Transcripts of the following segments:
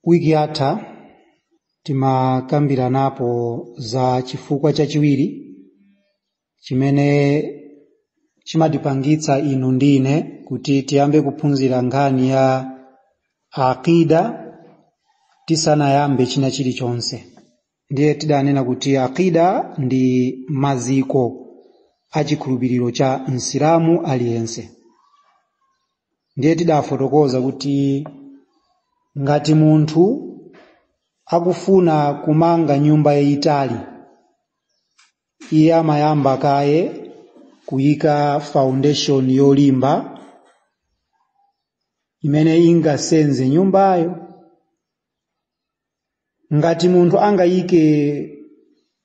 Wiki yatha timakambiranapo za chifukwa chachiwiri chimene chimatipangitsa inu ndi ine kuti tiyambe kuphunzira nkhani ya aqida tisanayambe china chilichonse. Ndiye tidanena kuti aqida ndi maziko a chikhulupiriro cha Msilamu aliyense. Ndiye tidafotokoza kuti ngati munthu akufuna kumanga nyumba yayitali, iye amayamba kaye kuyika foundation yolimba imene ingasenze nyumbayo. Ngati munthu angayike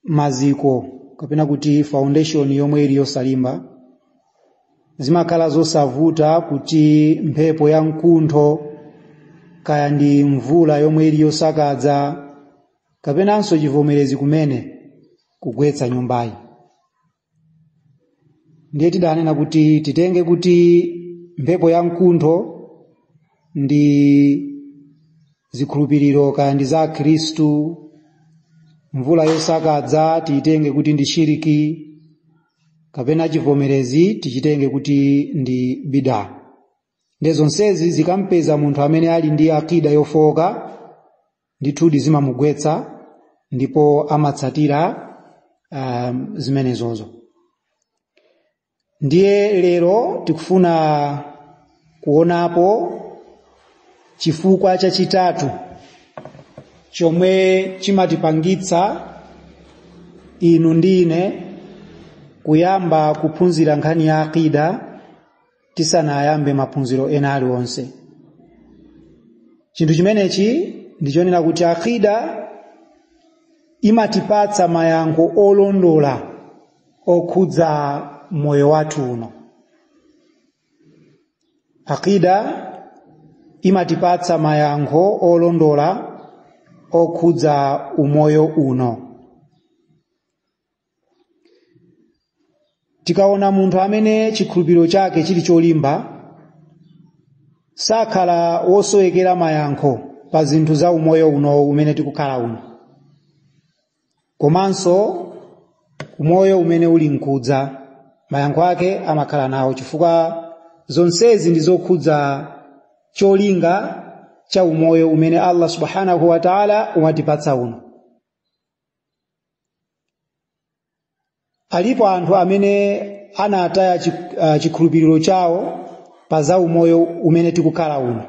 maziko kapena kuti foundation yomwe ili yosalimba, zimakhala zosavuta kuti mphepo ya mkuntho kaya ndi mvula yomwe ili yosakadza kapenanso chivomerezi kumene kugwetsa nyumbayi. Ndiye tidanena kuti titenge kuti mphepo ya mkuntho ndi zikhulupiriro kaya ndi za Khristu, mvula yosakadza tiyitenge kuti ndi shiriki, kapena chivomerezi tichitenge kuti ndi bida. Ndiye zonsezi zikampeza munthu amene ali ndi akida yofowoka, ndithudi zimamugwetsa ndipo amatsatira zimenezozo. Ndiye lero tikufuna kuonapo chifukwa chachitatu chomwe chimatipangitsa inu ndi ine kuyamba kuphunzira nkhani ya akida tisanayambe maphunziro ena aliwonse. Chinthu chimenechi ndichonena kuti akida imatipatsa mayankho olondola okhudza moyo wathu uno. Akida imatipatsa mayankho olondola okhudza umoyo uno. Tikaona munthu amene chikhulupiriro chake chili cholimba, sakhala wosowekera mayankho pa zinthu za umoyo uno umene tikukhala uno, komanso umoyo umene uli mkudza, mayankho ake amakhala nawo, chifukwa zonsezi ndi zokhudza cholinga cha umoyo umene Allah subhanahu wa ta'ala watipatsa uno. Alipo anthu amene anataya chikhulupiriro chawo pa za umoyo umene tikukhala uno.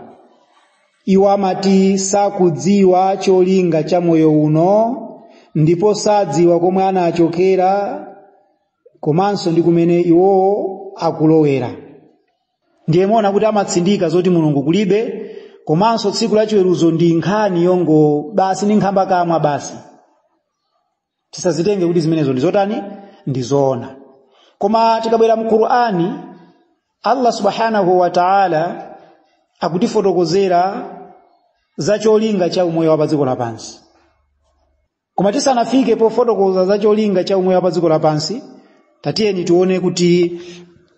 Iwo amati sakudziwa cholinga cha moyo uno, ndipo sadziwa komwe anachokera komanso ndi kumene iwowo akulowera. Ndiye muona kuti amatsindika zoti Mulungu kulibe, komanso tsiku la chiweruzo ndi nkhani yongo basi, ndi nkhamba kamwa basi. Tisazitenge kuti zimenezo ndi zotani, ndi zoona. Koma tikabwera mu Qur'ani, Allah subhanahu wa ta'ala akutifotokozera za cholinga cha umoyo wa padziko lapansi. Koma tisanafike pofotokoza za cholinga cha umoyo wa padziko lapansi, tatiyeni tione kuti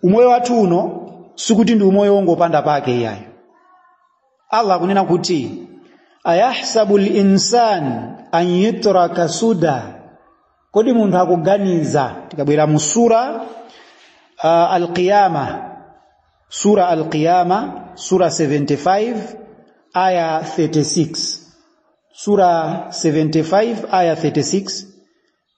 umoyo wathu uno sikuti ndi umoyo wongopanda pake iyayo. Allah akunena kuti ayahsabu al-insan an yutraka suda. Kodi munthu akuganiza? Tikabwera mu sura Al-Qiyama, sura Al-Qiyama, sura 75 aya 36, sura 75 aya 36,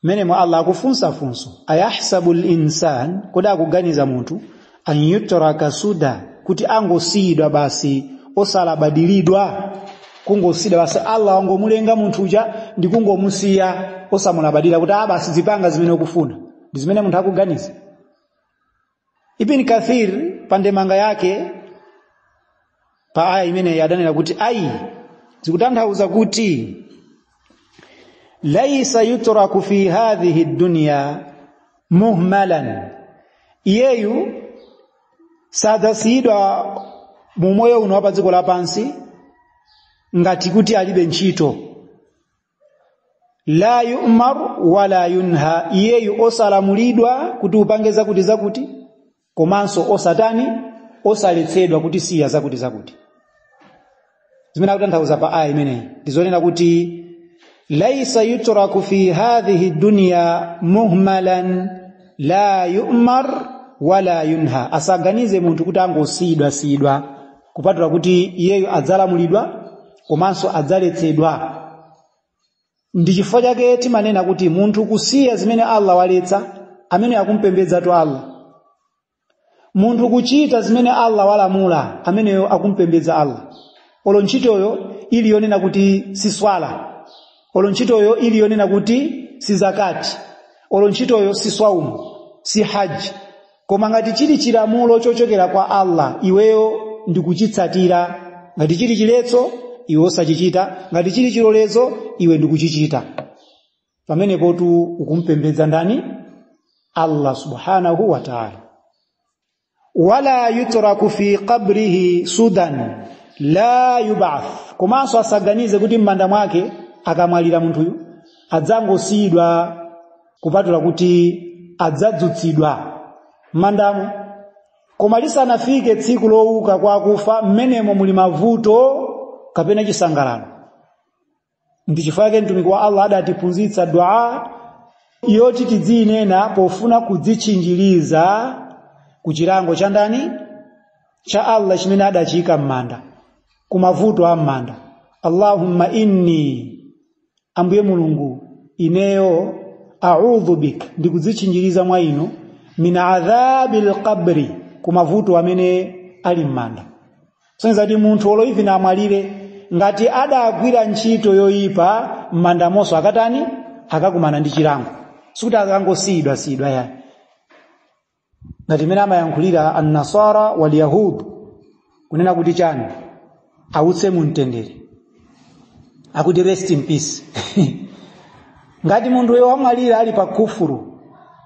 menemo Allah akufunsa funso, ayahsabu al-insan, kodi akuganiza munthu, an yutraka suda, kuti angosiyidwa basi osalabadilidwa, kungosiyidwa basi, Allah wangomulenga munthu uja ndi kungomusiya osamulabadira kuti basi zipanga zimene ukufuna. Ndi zimene munthu akuganiza. Ibn Kathir pa ndemanga yake pa aya imene adanena kuti ayi, zikutanthauza kuti laisa yutraku fi hadhihi dunya muhmalan, iyeyu sadzasiyidwa mu moyo uno wa pa dziko lapansi ngati kuti alibe ntchito. La yu'mar wala yunha, iyeyu osalamulidwa kuti upange zakuti zakuti, komanso osatani, osaletsedwa kuti siya zakuti zakuti. Zimene akutanthauza pa aya imeneyi ndizonena kuti laisa yutraku fi hadhihi dunya muhmalan la yu'mar wala yunha. Asaganize munthu kuti angosiyidwa siyidwa, kupatula kuti iyeyo adzalamulidwa komanso adzaletsedwa. Ndi chifukwa chake timanena kuti munthu kusiya zimene Allah waletsa, amene akumpembedzatu Allah. Munthu kuchita zimene Allah walamula, ameneyo akumpembedza Allah. Olo ntchitoyo ili yonena kuti si swala, olo ntchitoyo ili yonena kuti si zakati, olo ntchitoyo si swaumu, si haji, koma ngati chili chilamulo chochokera kwa Allah, iweyo ndikuchitsatira. Ngati chili chiletso, iwe osachichita. Ngati chili chilolezo, iwe ndikuchichita. Pamenepotu ukumpembedza ndani? Allah subhanahu wa ta'ala. Wala yutraku fi qabrihi sudan la yub'ath. Komanso asaganize kuti m'manda mwake akamwalira munthuyu adzangosiyidwa, kupatula kuti adzadzutsidwa m'mandamo. Koma lisanafike tsiku lowuka kwa akufa, mmenemo muli mavuto kapena chisangalalo. Ndi chifukwa chake mtumiki wa Allah adatiphunzitsa dua yoti tidziyinena pofuna kudzitchinjiriza ku chilango cha ndani? Cha Allah chimene adachiyika m'manda, ku mavuto a m'manda. Allahumma inni, Ambuye Mulungu, ineyo a'udhu bik, ndikudzitchinjiriza mwa inu, min adhabil qabri, ku mavuto amene ali m'manda. Soneza kuti munthu oloivina amwalire, ngati adagwira ntchito yoyipa m'mandamonso akatani? Akakumana ndi chilango. Sikuti akangosiyidwa siyidwa yayi, ngati imene amayankhulira an-nasara wal yahud, kunena kuti chani? Awutse mu mtendere, akuti rest in peace. Ngati munthu wamwalira ali pa kufuru,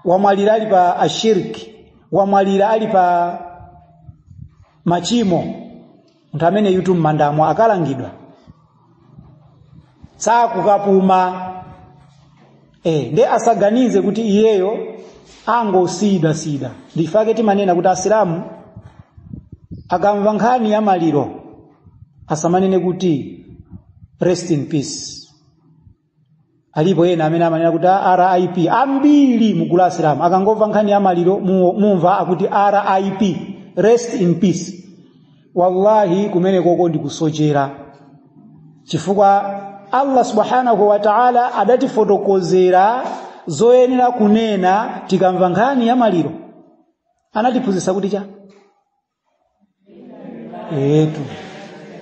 wamwalira ali pa ashirki, wamwalira ali pa machimo, munthu amene yutu m'mandamo akalangidwa, sakukapuma. Nde asaganize kuti iyeyo angosiyidwa siyidwa. Ndifake timanena kuti asilamu akamva nkhani ya maliro asamanene kuti rest in peace. Alipo ena amene amanena kuti RIP. Ambiri mugulu asilamu akangomva nkhani ya maliro mumva akuti RIP, rest in peace. Wallahi kumene koko ndikusochera, chifukwa Allah subhanahu wa ta'ala adatifotokozera zoyenera kunena tikamva nkhani ya maliro. Anatiphunzitsa kuti cha etu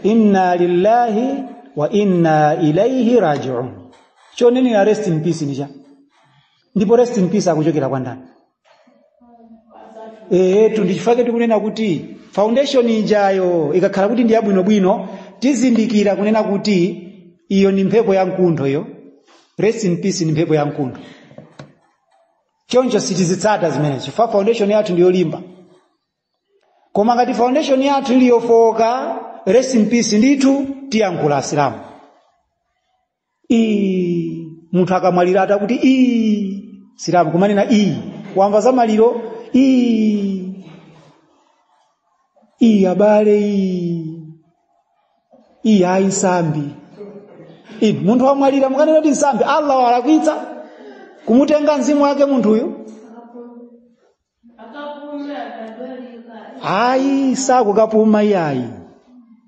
inna lillahi wa inna ilaihi raji'un. Chonenera rest in peace ni cha? Ndipo rest in peace akuchokera kwa ndani? Etu ndichifukwa tikunena kuti foundation ijayo ikakhala kuti ndi yabwinobwino, tizindikira kunena kuti iyo ni mphepo ya mkuntho. Iyo rest in peace ni mphepo ya mkuntho. Choncho sitizitsata zimene, chifukwa foundation yathu ndiyolimba. Koma ngati foundation yathu ili yofowoka, rest in peace ndithu tiyankhula asilamu. Ii, munthu akamwalira atakuti ii, silamu kumanena ii, wamva za maliro ii, ii abale ii, ii ayi nsambi. Ii, munthu wamwalira mukanena kuti nsambi, Allah walakwitsa kumutenga mzimu wake munthuyu? Ayi, sakukapuma iyayi.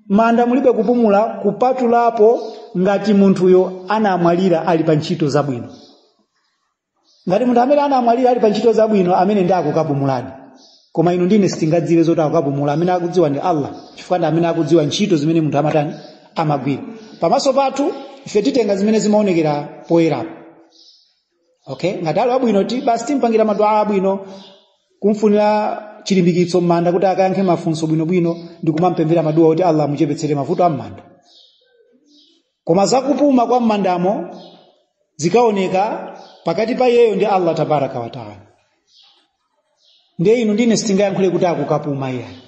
Manda mulibe kupumula, kupatulapo ngati munthuyo anamwalira ali pa ntchito zabwino. Ngati munthu amene anamwalira ali pa ntchito zabwino, amene ndi akukapumuladi. Koma inu ndine sitingadziwe zoti akukapumula, amene akudziwa ndi Allah, chifukwa ndi amene akudziwa ntchito zimene munthu amatani, amagwira. Pamaso pathu ife titenga zimene zimaonekera poyerapo. Okay, ngati ali wabwino basi timpangira madu'a abwino, kumfunira chilimbikitso m'manda kuti akayankhe mafunso bwinobwino, ndi kumampemphera madu'a kuti Allah amuchepetsere mavuto a m'manda. Koma zakupuma kwa m'mandamo zikaoneka pakati pa iyeyo ndi Allah tabaraka wa taala. Ndiye inu ndine sitingayankhule kuti akukapuma iyayi.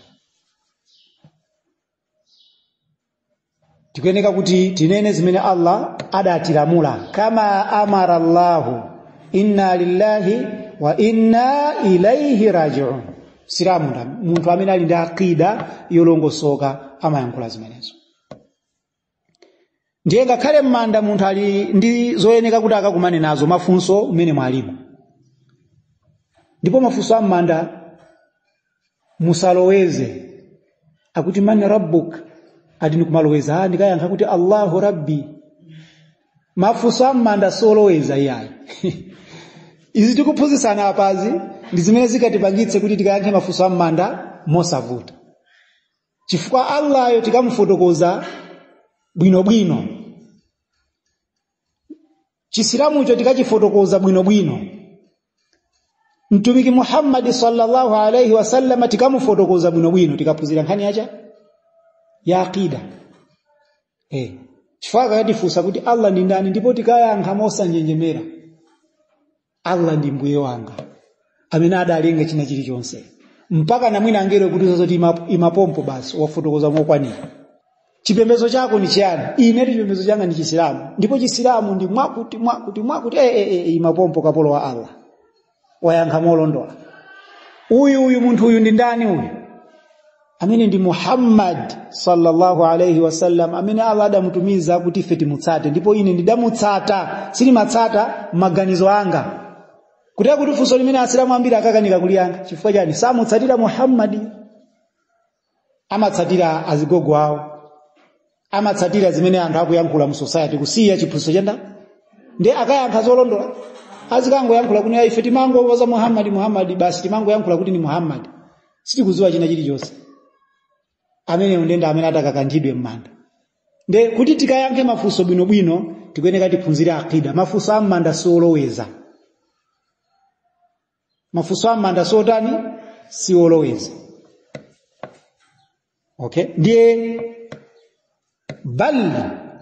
Tikuyeneka kuti tinene zimene Allah adatilamula, kama amara Allahu, inna lillahi wa inna ilaihi raji'un. Silamu munthu amene ali ndi aqida yolongosoka amayankhula zimenezo. Ndiye ngakhale m'manda munthu ali ndi zoyeneka kuti akakumane nazo, mafunso mmene mwalimo. Ndipo mafunso a m'manda musaloweze akuti man rabbuk, ati ndikumaloweza, ndikayankha kuti Allahu rabbi. Mafunso a m'manda soloweza iyayi. Izi tikuphunzitsana apazi ndi zimene zikatipangitse kuti tikayankhe mafunso a m'manda mosavuta, chifukwa Allahyo tikamufotokoza bwinobwino, Chisilamucho tikachifotokoza bwinobwino, Mtumiki Muhammad sallallahu alaihi wasallam tikamufotokoza bwinobwino, tikaphunzira nkhani yacha ya aqida. Chifukwa akatifunsa kuti Allah ndi ndani, ndipo tikayankha mosanjenjemera, Allah ndi mbuye wanga amene adalenga china chilichonse, mpaka namwina angelo kuti zoti imapompo basi wafotokoza mokwanira. Chipembedzo chako ni chiyani? Ine chipembedzo changa ndi Chisilamu, ndipo Chisilamu ndi mwakuti mwakuti mwakuti. Imapompo kapolo wa Allah wayankha molondola. Uyu munthu uyu ndi ndani uyu? Amene ndi Muhammad sallallahu alaihi wasallam, amene Allah adamutumiza kuti ife timutsate, ndipo ine ndidamutsata, silimatsata maganizo anga. Kutera kuti funso limene Asilamu ambiri akakanika kuliyankha, chifukwa chani? Samutsatira Muhammad, amatsatira azigogo awo, amatsatira zimene anthu akuyankhula mu society, kusiya chiphunzitso chanda. Ndiye akayankha zolondola, azikangoyankhula kuti ife timangowoza Muhammad Muhammad basi, timangoyankhula kuti ni Muhammad, sitikudziwa china chilichonse. Ameneyo ndende amene atakakanthidwe m'manda. Nde kuti tikayankhe mafunso bwinobwino, tikuyeneka tiphunzire aqida. Mafunso a m'manda sioloweza, mafunso a m'manda siotani, sioloweza. Okay, ndiye bal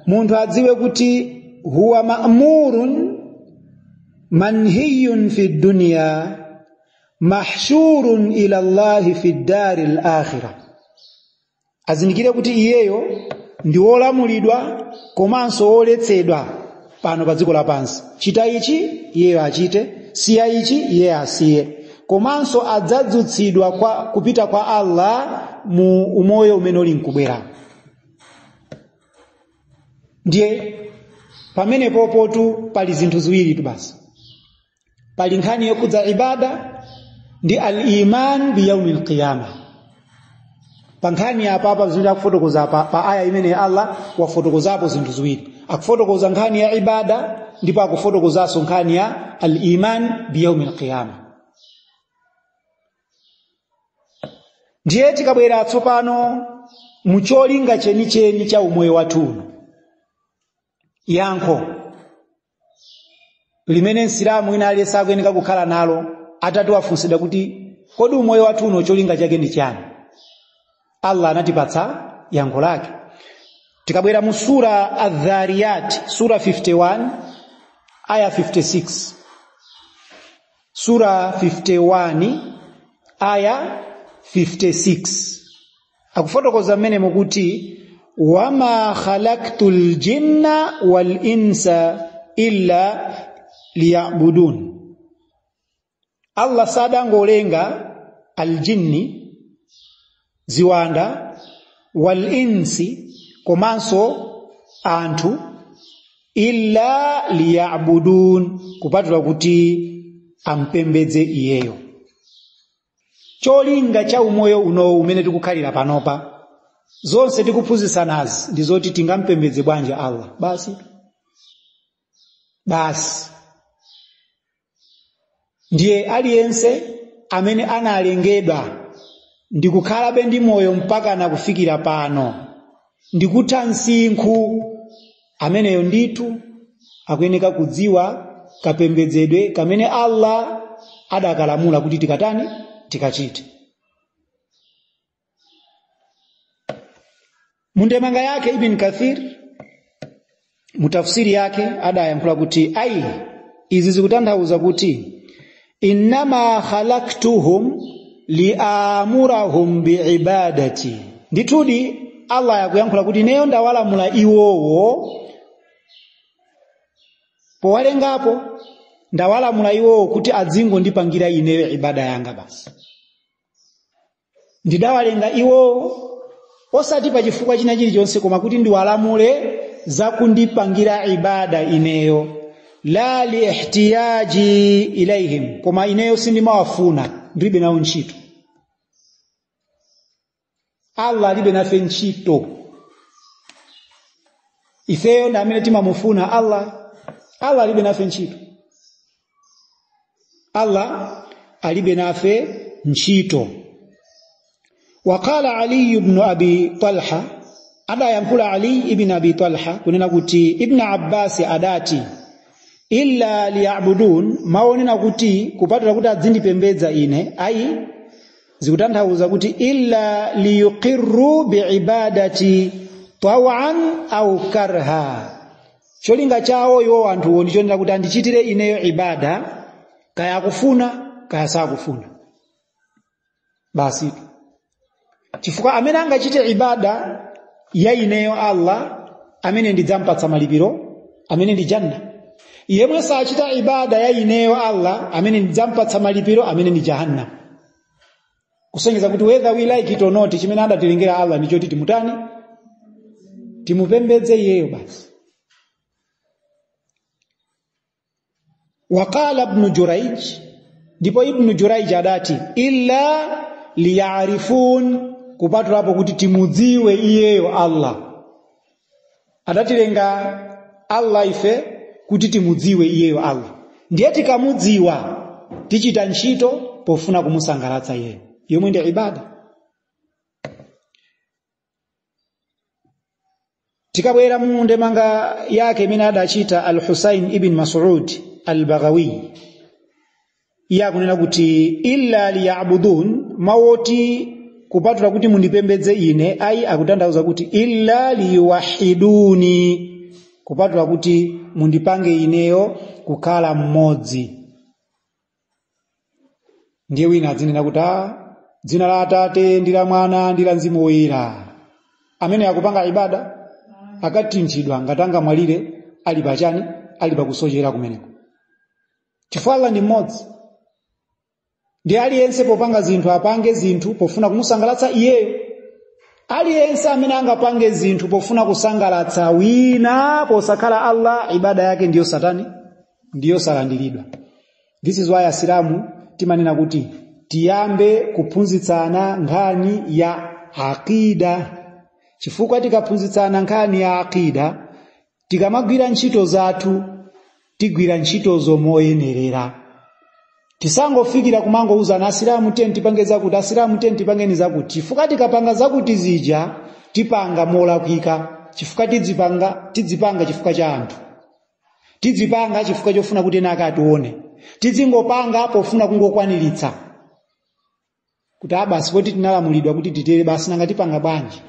munthu adziwe kuti huwa ma'murun manhiyun fi dunya mahshurun ila Allahi fi dari al-akhirah. Azindikire kuti iyeyo ndi wolamulidwa komanso woletsedwa pano pa dziko lapansi. Chita ichi iyeyo achite, siya ichi iye asiye, komanso adzadzutsidwa kwa kupita kwa Allah mu umoyo umene uli nkubwera. Ndiye pamene popotu pali zinthu ziwiri tu basi, pali nkhani yokhudza ibada ndi al-iman bi yaumi al-qiyama. Pa nkhani apa apa zinthu akufotokoza pa aya imene Allah wafotokozapo zinthu ziwiri, akufotokoza nkhani ya ibada ndipo akufotokozanso nkhani ya al-iman bi yaumi al-qiyama. Ndiye tikabwera tsopano mucholinga chenicheni cha umoyo wathu uno, yankho limene Msilamu wina aliyense akuyeneka kukhala nalo atati wafunsidwa kuti kodi umoyo wathu uno cholinga chake ndi chani, Allah anatipatsa yankho lake. Tikabwera mu sura Adh-Dhariyat, sura 51 aya 56, sura 51 aya 56, akufotokoza mmene mukuti wama khalaqtul jinna wal insa illa liya'budun. Allah sadangolenga aljinni ziwanda wal insi komanso anthu illa liya'budun, kupatula kuti ampembedze iyeyo. Cholinga cha umoyo unowu umene tikukhalira panopa, zonse tikuphunzitsanazi ndi zoti tingampembedze bwanji Allah basi basi. Ndiye aliyense amene analengedwa ndikukhalabe ndi moyo mpaka nakufikira pano ndikutha msinkhu, ameneyo ndithu akuyeneka kudziwa kapembedzedwe kamene Allah adakalamula kuti tikatani, tikachite. Mundemanga yake Ibn Kathir mutafsiri yake adayankhula kuti ai izi zikutanthauza kuti innama khalaqtuhum liamurahum biibadati, ndithudi Allah yakuyankhula kuti ineyo ndawalamula iwowo powalengapo, ndawalamula iwowo kuti adzingondipangira ineyo ibada yanga basi. Ndidawalenga iwowo osati pa chifukwa china chilichonse, koma kuti ndiwalamule zakundipangira ibada ineyo la liihtiyaji ilaihim, koma ineyo sindimawafuna, ndilibe nawo ntchito. Allah alibe nafe ntchito, ifeyo ndi amene timamufuna Allah. Allah alibe nafe ntchito, Allah alibe nafe ntchito. Waqala Ali ibn Abi Talha, adayankhula Ali ibn Abi Talha kunena kuti Ibn Abbas adati illa liya'budun, maonena kuti kupatula kuti adzindipembedza ine, ayi zikutanthauza kuti illa liyuqirru biibadati tawan au karha, cholinga chawo iwo anthuwo ndi chonena kuti andichitire ineyo ibada, kaya akufuna kaya sakufuna basi. Chifukwa amene angachite ibada ya ineyo Allah, amene ndidzampatsa malipiro, amene ndi janna. Yemwe sachita ibada ya ineyo Allah, amene ndidzampatsa malipiro, amene ndi jahannam. Kusonyeza kuti whether we like it or not, chimene adatilengera Allah ndi choti timutani, timupembedze iyeyo basi. Waqala Ibn Jurayj, ndipo Ibn Jurayj adati illa liyarifun, kupatulapo kuti timudziwe iyeyo Allah. Adatilenga Allah ife kuti timudziwe iyeyo Allah, ndiye tikamudziwa tichita ntchito pofuna kumusangalatsa iyeyo, yomwe ndi ibada. Tikabwera mu ndemanga yake imene adachita Al-Husayn ibn Mas'ud Al-Baghawi, iye akunena kuti illa liya'budun, mawoti kupatula kuti mundipembedze ine, ayi akutanthauza kuti illa liyuwahiduni, kupatula kuti mundipange ineyo kukhala mmodzi. Ndiye wina adzinena kuti dzina la Atate ndi la Mwana ndi la Mzimu Woyera, amene akupanga ibada akatinthidwa ngati angamwalire ali pachani, ali pakusochera kumeneko, chifukwa Allah ndi mmodzi. Ndi aliyense popanga zinthu apange zinthu pofuna kumusangalatsa iyeyo. Aliyense amene angapange zinthu pofuna kusangalatsa wina posakhala Allah, ibada yake ndiyo satani, ndiyo salandiridwa. This is why Asilamu timanena kuti tiyambe kuphunzitsana nkhani ya aqida, chifukwa tikaphunzitsana nkhani ya aqida, tikamagwira ntchito zathu tigwira ntchitozo moyenerera. Tisangofikira kumangouzana Asilamu tiye tipange zakuti, Asilamu tiye tipangeni zakuti, chifukwa tikapanga zakuti zija tipanga molakwika, chifukwa tidzipanga chifukwa cha anthu, tidzipanga chifukwa chofuna kuti ena akatione, tidzingopanga pofuna kungokwaniritsa kuti abasi poti tinalamulidwa kuti titere basi, nanga tipanga bwanji.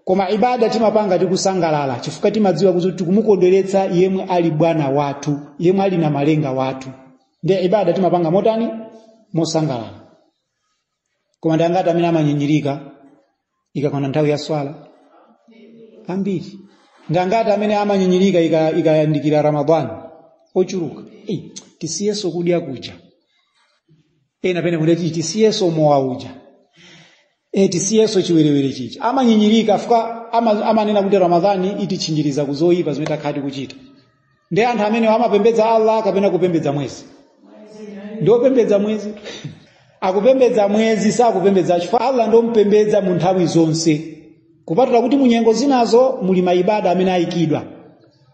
Koma ibada timapanga tikusangalala, chifukwa timadziwa kuti tikumukondweretsa yemwe ali bwana wathu, yemwe ali na malenga wathu. Ndiye ibada timapanga motani, mosangalala. Koma ndangati amene amanyinyirika ikakwana nthawi ya swala ambiri, ndangati amene amanyinyirika ikayandikira Ramadhani ochuluka, tisiyeso kudya kuja, ena pene kuti tisiyeso mowa uja, tisiyeso chiwerewere chicha. Amanyinyirika fuka amanena kuti Ramadhani itichinjiriza kuzoyipa zimene takhala tikuchita. Ndi anthu amene amapembedza Allah kapena kupembedza mwezi, ndiopembedza mwezi akupembedza mwezi, sakupembedza chifukwa Allah ndompembedza mu nthawi zonse, kupatula kuti munyengo zinazo muli maibada amene ayikidwa,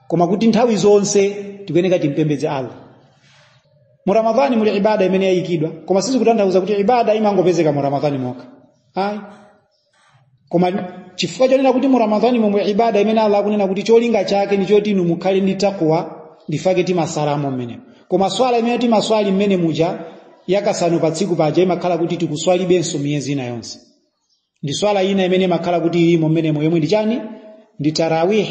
koma kuti nthawi zonse tikuyeneka timpembedze Allah. Mu Ramadhani muli ibada imene yayikidwa, koma sizikutanthauza kuti ibada imangopezeka mu Ramadhani mokha, ayi. Koma chifukwa chonena kuti mu Ramadhani momwe ibada imene Allah akunena kuti cholinga chake ndi choti inu mukhale ndi takwa, ndifake timasalamo mmenemo. Koma swala imene timaswali mmene muja yakasanu pa tsiku paja imakhala kuti tikuswalibenso miyezi ina yonse. Ndi swala ina imene imakhala kuti ilimo mmenemo yomwe ndi chani, ndi tarawih.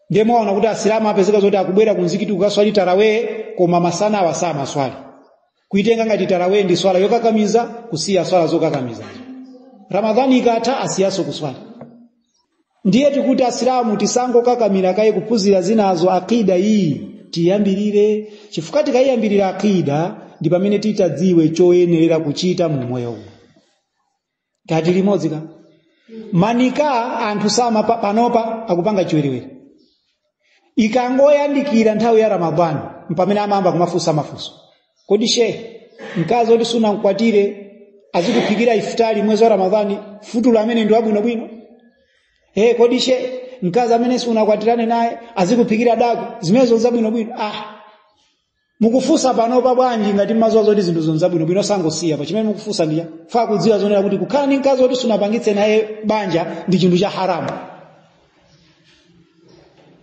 Ndiye mwaona kuti Asilamu apezeka zoti akubwera ku mzikiti kukaswali tarawih, koma masana awa samaswali, kuitenga ngati tarawih ndi swala yokakamiza, kusiya swala zokakamiza. Ramadhani ikatha asiyaso kuswali. Ndiye tikuti Asilamu tisangokakamira kaye kuphunzira zinazo, aqida iyi tiyambirire, chifukwa tikayiyambirira aqida ndi pamene titadziwe choyenerera kuchita mu moyo uno. Tati limodzi ka Manika anthu sama panopa akupanga chiwerewere. Ikangoyandikira nthawi ya Ramadhani mpamene amayamba kumafunsa mafunso. Kodi shehe, mkazi oti sunamkwatire azikuphikira iftari mwezi wa Ramadhani, futulu amene ndi wabwinobwino? Kodi shehe, mkazi amene sunakwatirane naye azikuphikira daku, zimenezo zabwinobwino? Mukufunsa panopa bwanji ngati mmazuwa zoti zinthu zonzabwinobwino sangosiya pa chimene mukufunsa ndiya fa kudziwa zonena kuti kukhala ndi mkazi oti sunapangitse naye banja ndi chinthu cha haramu.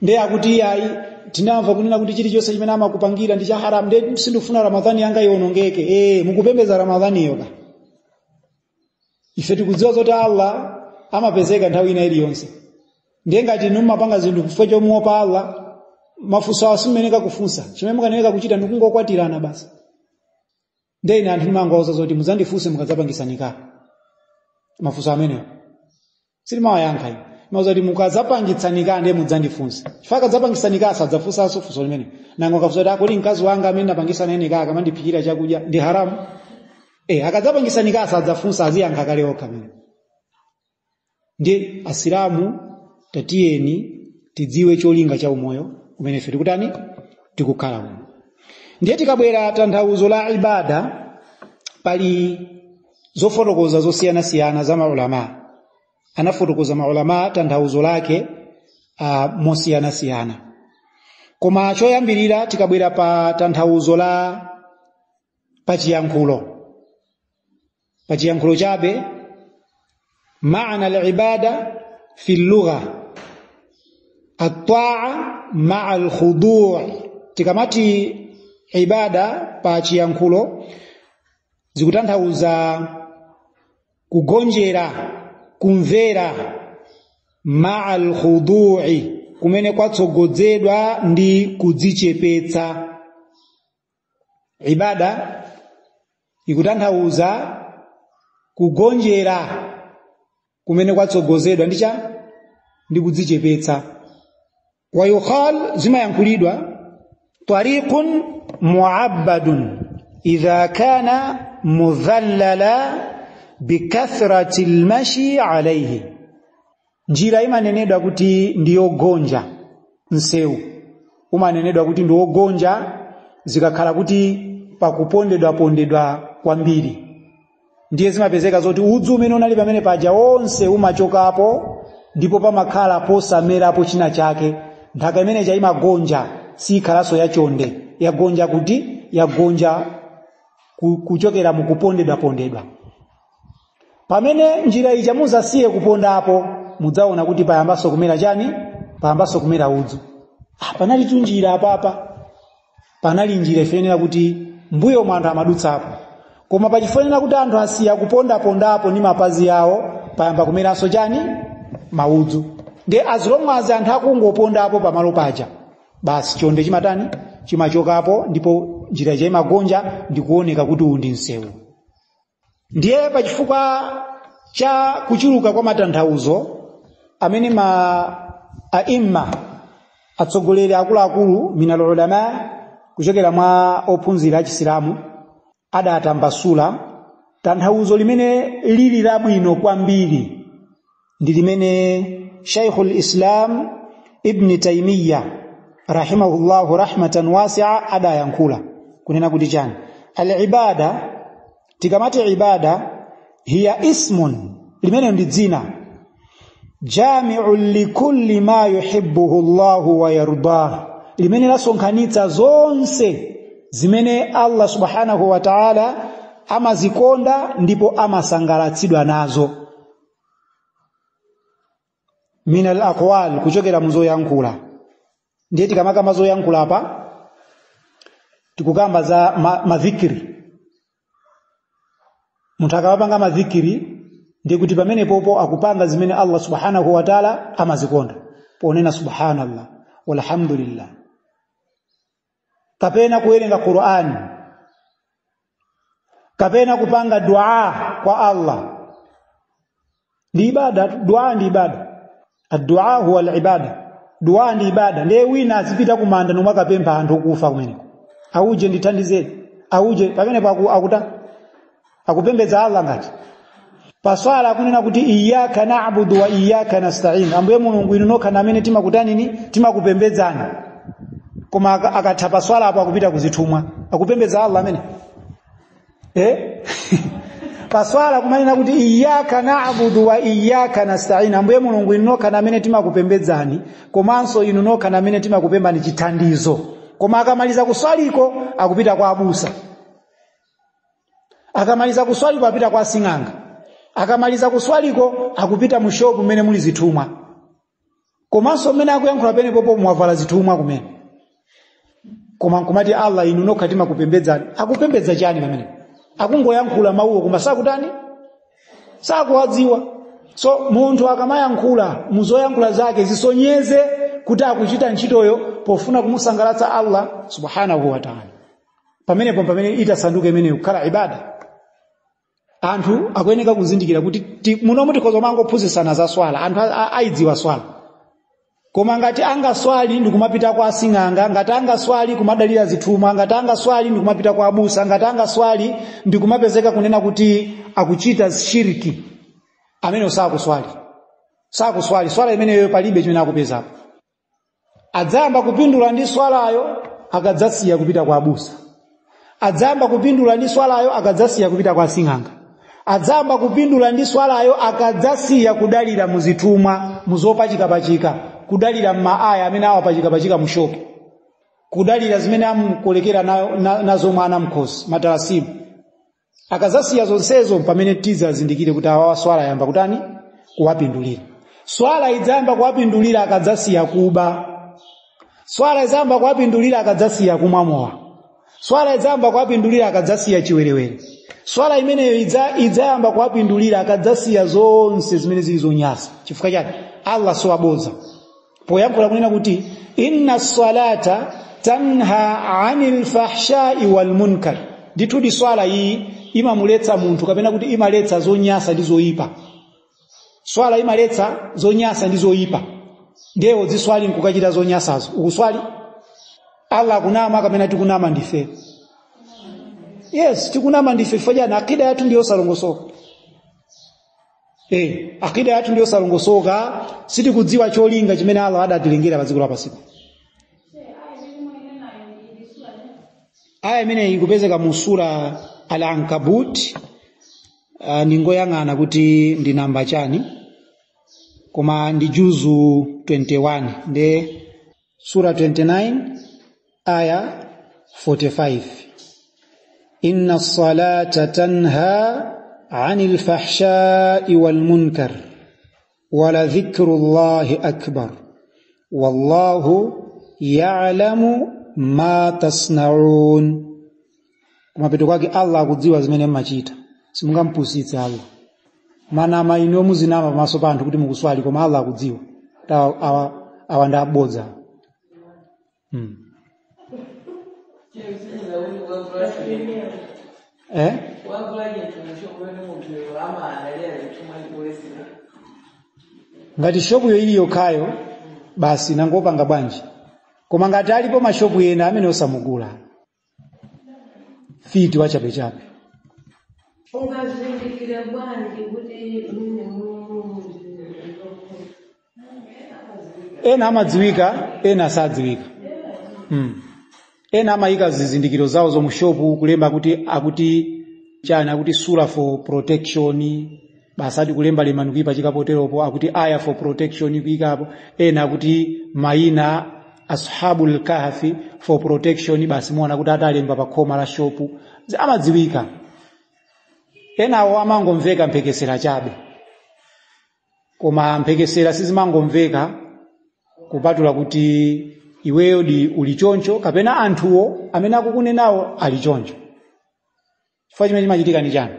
Ndiye akuti iyayi, tinamva kunena kuti chilichonse chimene amakupangira ndi cha haramu, ndiye sindikufuna Ramadhani yanga iwonongeke. Mukupembedza Ramadhani yoka. Ife tikudziwa zoti Allah amapezeka nthawi ina iliyonse. Ndiye ngati inu mumapanga zinthu chifukwa chomuopa Allah, mafunso awo simumeneka kufunsa. Chimene mukaneneka kuchita ndi kungokwatirana basi. Ndiye ine anthu ndimangowauza zoti mudzandifunse mukadzapangisa nikah. Mafunso amenewo silimawayankha ine. Mauza kuti mukadzapangitsa nikah ndiye mudzandifunse. Chifukwa akadzapangitsa nikah sadzafunsanso funso limene. Nango akafunsa kuti kodi mkazi wanga amene ndapangisa naye nikah akamandiphikira chakudya ndi haramu? Akadzapangitsa nikah sadzafunsa, aziyankha kale okha amene. Ndiye Asilamu tatiyeni tidziwe cholinga cha umoyo umene ife tikutani tikukhala umo. Ndiye tikabwera tanthauzo la ibada, pali zofotokoza zosiyanasiyana za maulama. Anafotokoza maulama tanthauzo lake mosiyanasiyana. Koma choyambirira tikabwera pa tanthauzo la pachiyankhulo. Pachiyankhulo chabe, maana al-ibada fi lugha at-ta'a ma'a al-khudu'. Tikamati ibada pa chiyankhulo zikutanthauza kugonjera, kumvera, ma'a al-khudu'i, kumene kwatsogodzedwa ndi kudzichepetsa. Ibada ikutanthauza kugonjera kumene kwatsogozedwa ndi cha ndi kudzichepetsa. Wa yukhal, zimayankhulidwa tariqun mu'abbadun idha kana mudhallala bikathrati almashi alayhi. Njira imanenedwa kuti ndiyogonja, msewu umanenedwa kuti ndiwogonja zikakhala kuti pakupondedwa pondedwa kwambiri. Ndiye zimapezeka zoti udzu umene unali pamene paja wonse umachokapo, ndipo pamakhala posamerapo china chake. Nthaka imeneja imagonja, sikhalanso yachonde, yagonja kuti yagonja kuchokera mukupondedwa pondedwa. Pamene njira ija muzasiye kupondapo, mudzaona kuti payambanso kumera chani? Payambanso kumera udzu. Panali tu njira apapa, panali njira ifanira kuti mbuyo mwa anthu amadutsapo, koma pachifanira kuti anthu asiya kupondapondapo ndi mapazi yawo, payamba kumeranso chani? Maudzu. Ndiye as long as anthu akungopondapo pamalo paja, basi chonde chimatani? Chimachokapo, ndipo njira ija imagonja ndikuoneka kuti uwu ndi msewu. Ndiye pachifukwa cha kuchuluka kwa matanthauzo amene ma aimma, atsogoleri akuluakulu minal ulama, kuchokera mwa ophunzira achisilamu adatambasula tanthauzo limene lili labwino kwambiri ndi limene Sheikhul Islam Ibn Taymiyyah rahimahullahu rahmatan wasi'a adayankhula kunena kuti chani? Al-ibada, tikamati ibada, hiya ismun, limene ndi dzina, jami'un likulli ma yuhibbuhu Allahu wa yardah, limene lasonkhanitsa zonse zimene Allah subhanahu wa ta'ala amazikonda ndipo amasangalatsidwa nazo. Min al-aqwal, kuchokera muzoyankhula. Ndiye tikamakamba zoyankhula apa tikukamba za madhikiri. Munthu akamapanga madhikiri ndiye kuti pamene popo akupanga zimene Allah subhanahu wa ta'ala amazikonda, ponena subhanallah walhamdulillah, kapena kuwerenga Qur'an, kapena kupanga dua kwa Allah. Ndi ibada, dua ndi ibada. Ad-dua huwa al-ibada, dua ndi ibada. Ndiye wina azipita kumanda nomwe akapempha anthu okufa kumeneko, auje ndithandizeni, auje, pamene paku akuta akupembedza Allah ngati. Paswala akunena kuti iyyaka na'budu wa iyyaka nasta'in, Ambuye Mulungu inu nokha amene timakutanini, timakupembedzani. Koma akatha paswala apo akupita kuzithumwa, akupembedza Allah amene Paswala kumanena kuti iyyaka na'budu wa iyyaka nasta'in, Ambuye Mulungu inu nokha amene timakupembedzani komanso inu nokha amene timakupembani chithandizo. Koma akamaliza kuswaliko akupita kwa abusa, akamaliza kuswaliko apita kwa sing'anga, akamaliza kuswaliko akupita mu shopu mmene muli zithumwa. Komanso mmene akuyankhula penepopo mwavala zithumwa kumene. Koma nkumati Allah inu nokha timakupembedzani, akupembedza chani pamene akungoyankhula mawuwo koma sakutani, sakuwadziwa. So munthu akamayankhula muzoyankhula zake zisonyeze kuti akuchita ntchitoyo pofuna kumusangalatsa Allah subhanahu wa ta'ala. Pamenepo pamene itasanduke imeneyo kukhala ibada. Anthu akuyeneka kuzindikira kuti muno tikhoza mangophunzitsana za swala, anthu aidziwa swala. Koma ngati angaswali ndikumapita kwa asing'anga, ngati angaswali kumadalira zithumwa, ngati angaswali ndikumapita kwa abusa, ngati angaswali ndikumapezeka kunena kuti akuchita shiriki, amene sakuswali, sakuswali swala imeneyo palibe chimene akupezapo. Adzayamba kupindula ndi swalayo akadzasiya kupita kwa abusa, adzayamba kupindula ndi swalayo akadzasiya kupita kwa asing'anga, adzayamba kupindula ndi swalayo akadzasiya kudalira muzithumwa, muzopachikapachika, kudalira mmaaya amene awapachikapachika mushopu, kudalira zimene amukolekera nazo mwana mkhosi matalasimu. Akadzasiya zonsezo pamene tizazindikire kuti awawa swala yamba kutani, kuwapindulira. Swala idzayamba kuwapindulira akadzasiya kuba, swala idzayamba kuwapindulira akadzasiya kumwa mowa, swala idzayamba kuwapindulira akadzasiya chiwerewere, swala imeneyo idzayamba kuwapindulira akadzasiya zonse zimene zili zonyasa. Chifukwa chake Allah siwabodza poyankhula kunena kuti inna salata tanha anil fahshai wal munkar, ndithudi swala iyi imamuletsa munthu kapena kuti imaletsa zonyasa ndi zoyipa. Swala imaletsa zonyasa ndi zoyipa. Ndiye ziswali nkukachita zonyasazo, ukuswali Allah akunama kapena tikunama ndife? Yes, tikunama ndife. Fajana akida yathu ndiyo salongosoka. Akida yathu ndiyo salongosoka, sitikudziwa cholinga chimene Allah adatilengera pa dziko lapansi. Aya imene ikupezeka mu sura Al-Ankabut, ningoyang'ana kuti ndi namba chani, koma ndi juzu 21, ndi sura 29 aya 45. Inna salata tanha anil fahshai wal munkar wala dhikrullahi akbar wallahu ya'lamu ma tasna'un. Kumapeto kwake Allah akudziwa zimene mmachita, simungampusitse Allah. Mana inu muzinama pamaso pa anthu kuti mukuswali, koma Allah akudziwa awa ndi abodza. Ngati shopu yo ili yokhayo basi nangopanga bwanji, koma ngati alipo mashopu ena amene osamugula fiti wachapechape. Ungazindikira bwanji kuti mine ena amadziwika, ena sadziwika. Ena amayika zizindikiro zawo zomushopu kulemba kuti akuti chani, akuti sura for protection, basi ati kulemba lemani kuipa chikapoteropo, akuti aya for protection kuikapo, ena akuti maina ashabul kahfi for protection, basi muona kuti atalemba pa khoma la shopu, amadziwika. Enawo amangomveka mphekesera chabe, koma mphekesera sizimangomveka kupatula kuti iweyo di uli choncho kapena anthuwo amene akukunenawo ali choncho. Chifukwa chimene chimachitika ni chani?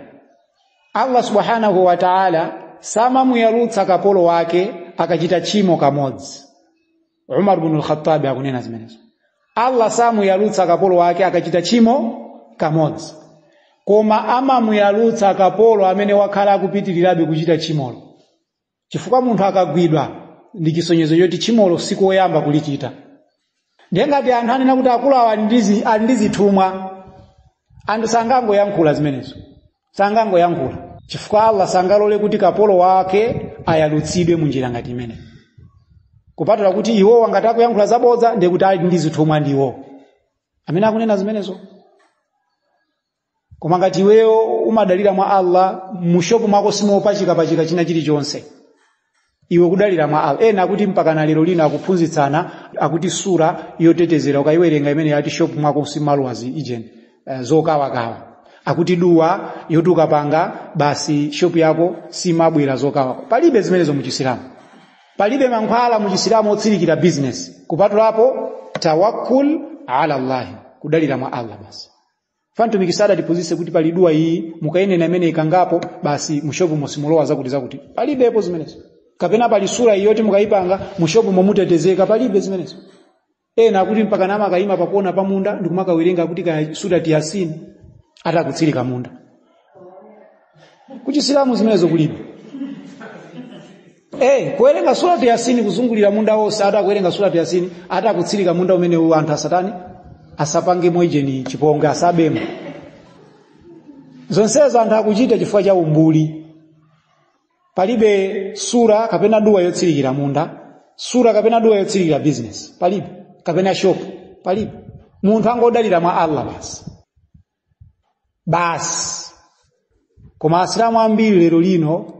Allah subhanahu wa ta'ala samamuyalutsa kapolo wake akachita tchimo kamodzi. Umar ibn al-Khattab akunena zimenezo. Allah samuyalutsa kapolo wake akachita tchimo kamodzi, koma amamuyalutsa kapolo amene wakhala akupitirirabe kuchita tchimolo. Chifukwa munthu akagwidwa ndi chisonyezo choti tchimolo sikoyamba kulichita. Ndiye ngati anthu anena kuti akulu awa ali ndi zithumwa, anthu sangangoyankhula zimenezo, sangangoyankhula. Chifukwa Allah sangalole kuti kapolo wake ayalutsidwe munjira ngati imene. Kupatula kuti iwo angati akuyankhula zabodza, ndiye kuti ali ndi zithumwa ndiwo amene akunena zimenezo. Koma ngati iweyo umadalira mwa Allah, mushopu mwako simopachikapachika china chilichonse, iwe kudalira mwa Allah. Ena akuti mpaka na lero lino akuphunzitsana, akuti sura yotetezera ukayiwerenga imene yati shopu mwako simalowa ijeni zokawakawa, akuti duwa yoti ukapanga basi shopu yako simabwera zokawa. Palibe zimenezo muchisilamu. Palibe mankhwala muchisilamu otsirikira business, kupatulapo tawakkul ala Allahi, kudalira mwa Allah basi. Mtumiki sadatiphunzitse kuti pali duwa iyi mukayenena imene ikangapo basi mushopu mosimulowa zakuti zakuti. Palibepo zimenezo. Kapena pali sura iyi yoti mukayipanga mushopu momutetezeka. Palibe zimenezo. Ena akuti mpaka nama akayima pakona pamunda ndikumakawerenga kuti kaya surati Yasin atakutsirika munda. Kuchisilamu zimenezo kulibe. Kuwerenga surati Yasini kuzungulira munda wonse, atakuwerenga surati Yasini atakutsirika munda umene anthu asatani asapange moijeni chiponge asabemo. Zonsezo anthu akuchita chifukwa cha umbuli. Palibe sura kapena duwa yotsirikira munda, sura kapena duwa yotsirikira business, palibe, kapena shop, palibe. Munthu angodalira mwa Allah basi. Basi. Koma asilamu ambiri lero lino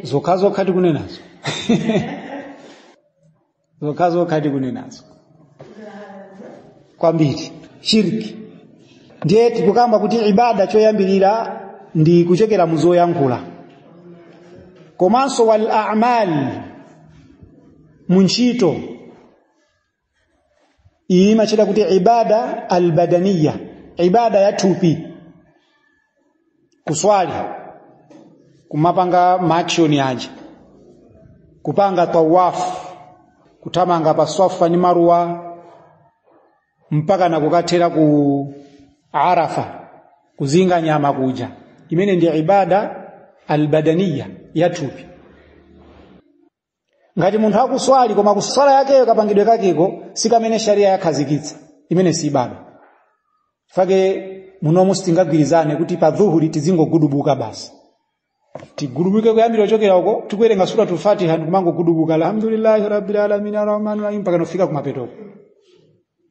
Zokha tikunenazo. Zokha tikunenazo kwambiri shirki. Ndiye tikukamba kuti ibada choyambirira ndi kuchokera muzoyankhula, komanso wal a'mal, muntchito. Iyi imachita kuti ibada albadaniya, ibada ya thupi, kuswali, kumapanga maaction aja, kupanga tawafu, kuthamanga pa Safa ni Marwa mpaka na kukathera ku Arafa, kuzinga nyama kuja, imene ndi ibada albadaniya ya thupi. Ngati munthu akuswali koma kuswala yakeyo kapangidwe kakeko sikamene sharia yakhazikitsa, imene si ibada. Fake munomu sitingagwirizane kuti pa dhuhuri tizingogudubuka basi, tigudubuke kuyambira ochokera uko tikuwerenga suratul Fatiha ndikumangogudubuka alhamdulillahi rabbil alamin arrahmanir rahim mpaka nofika kumapetoko.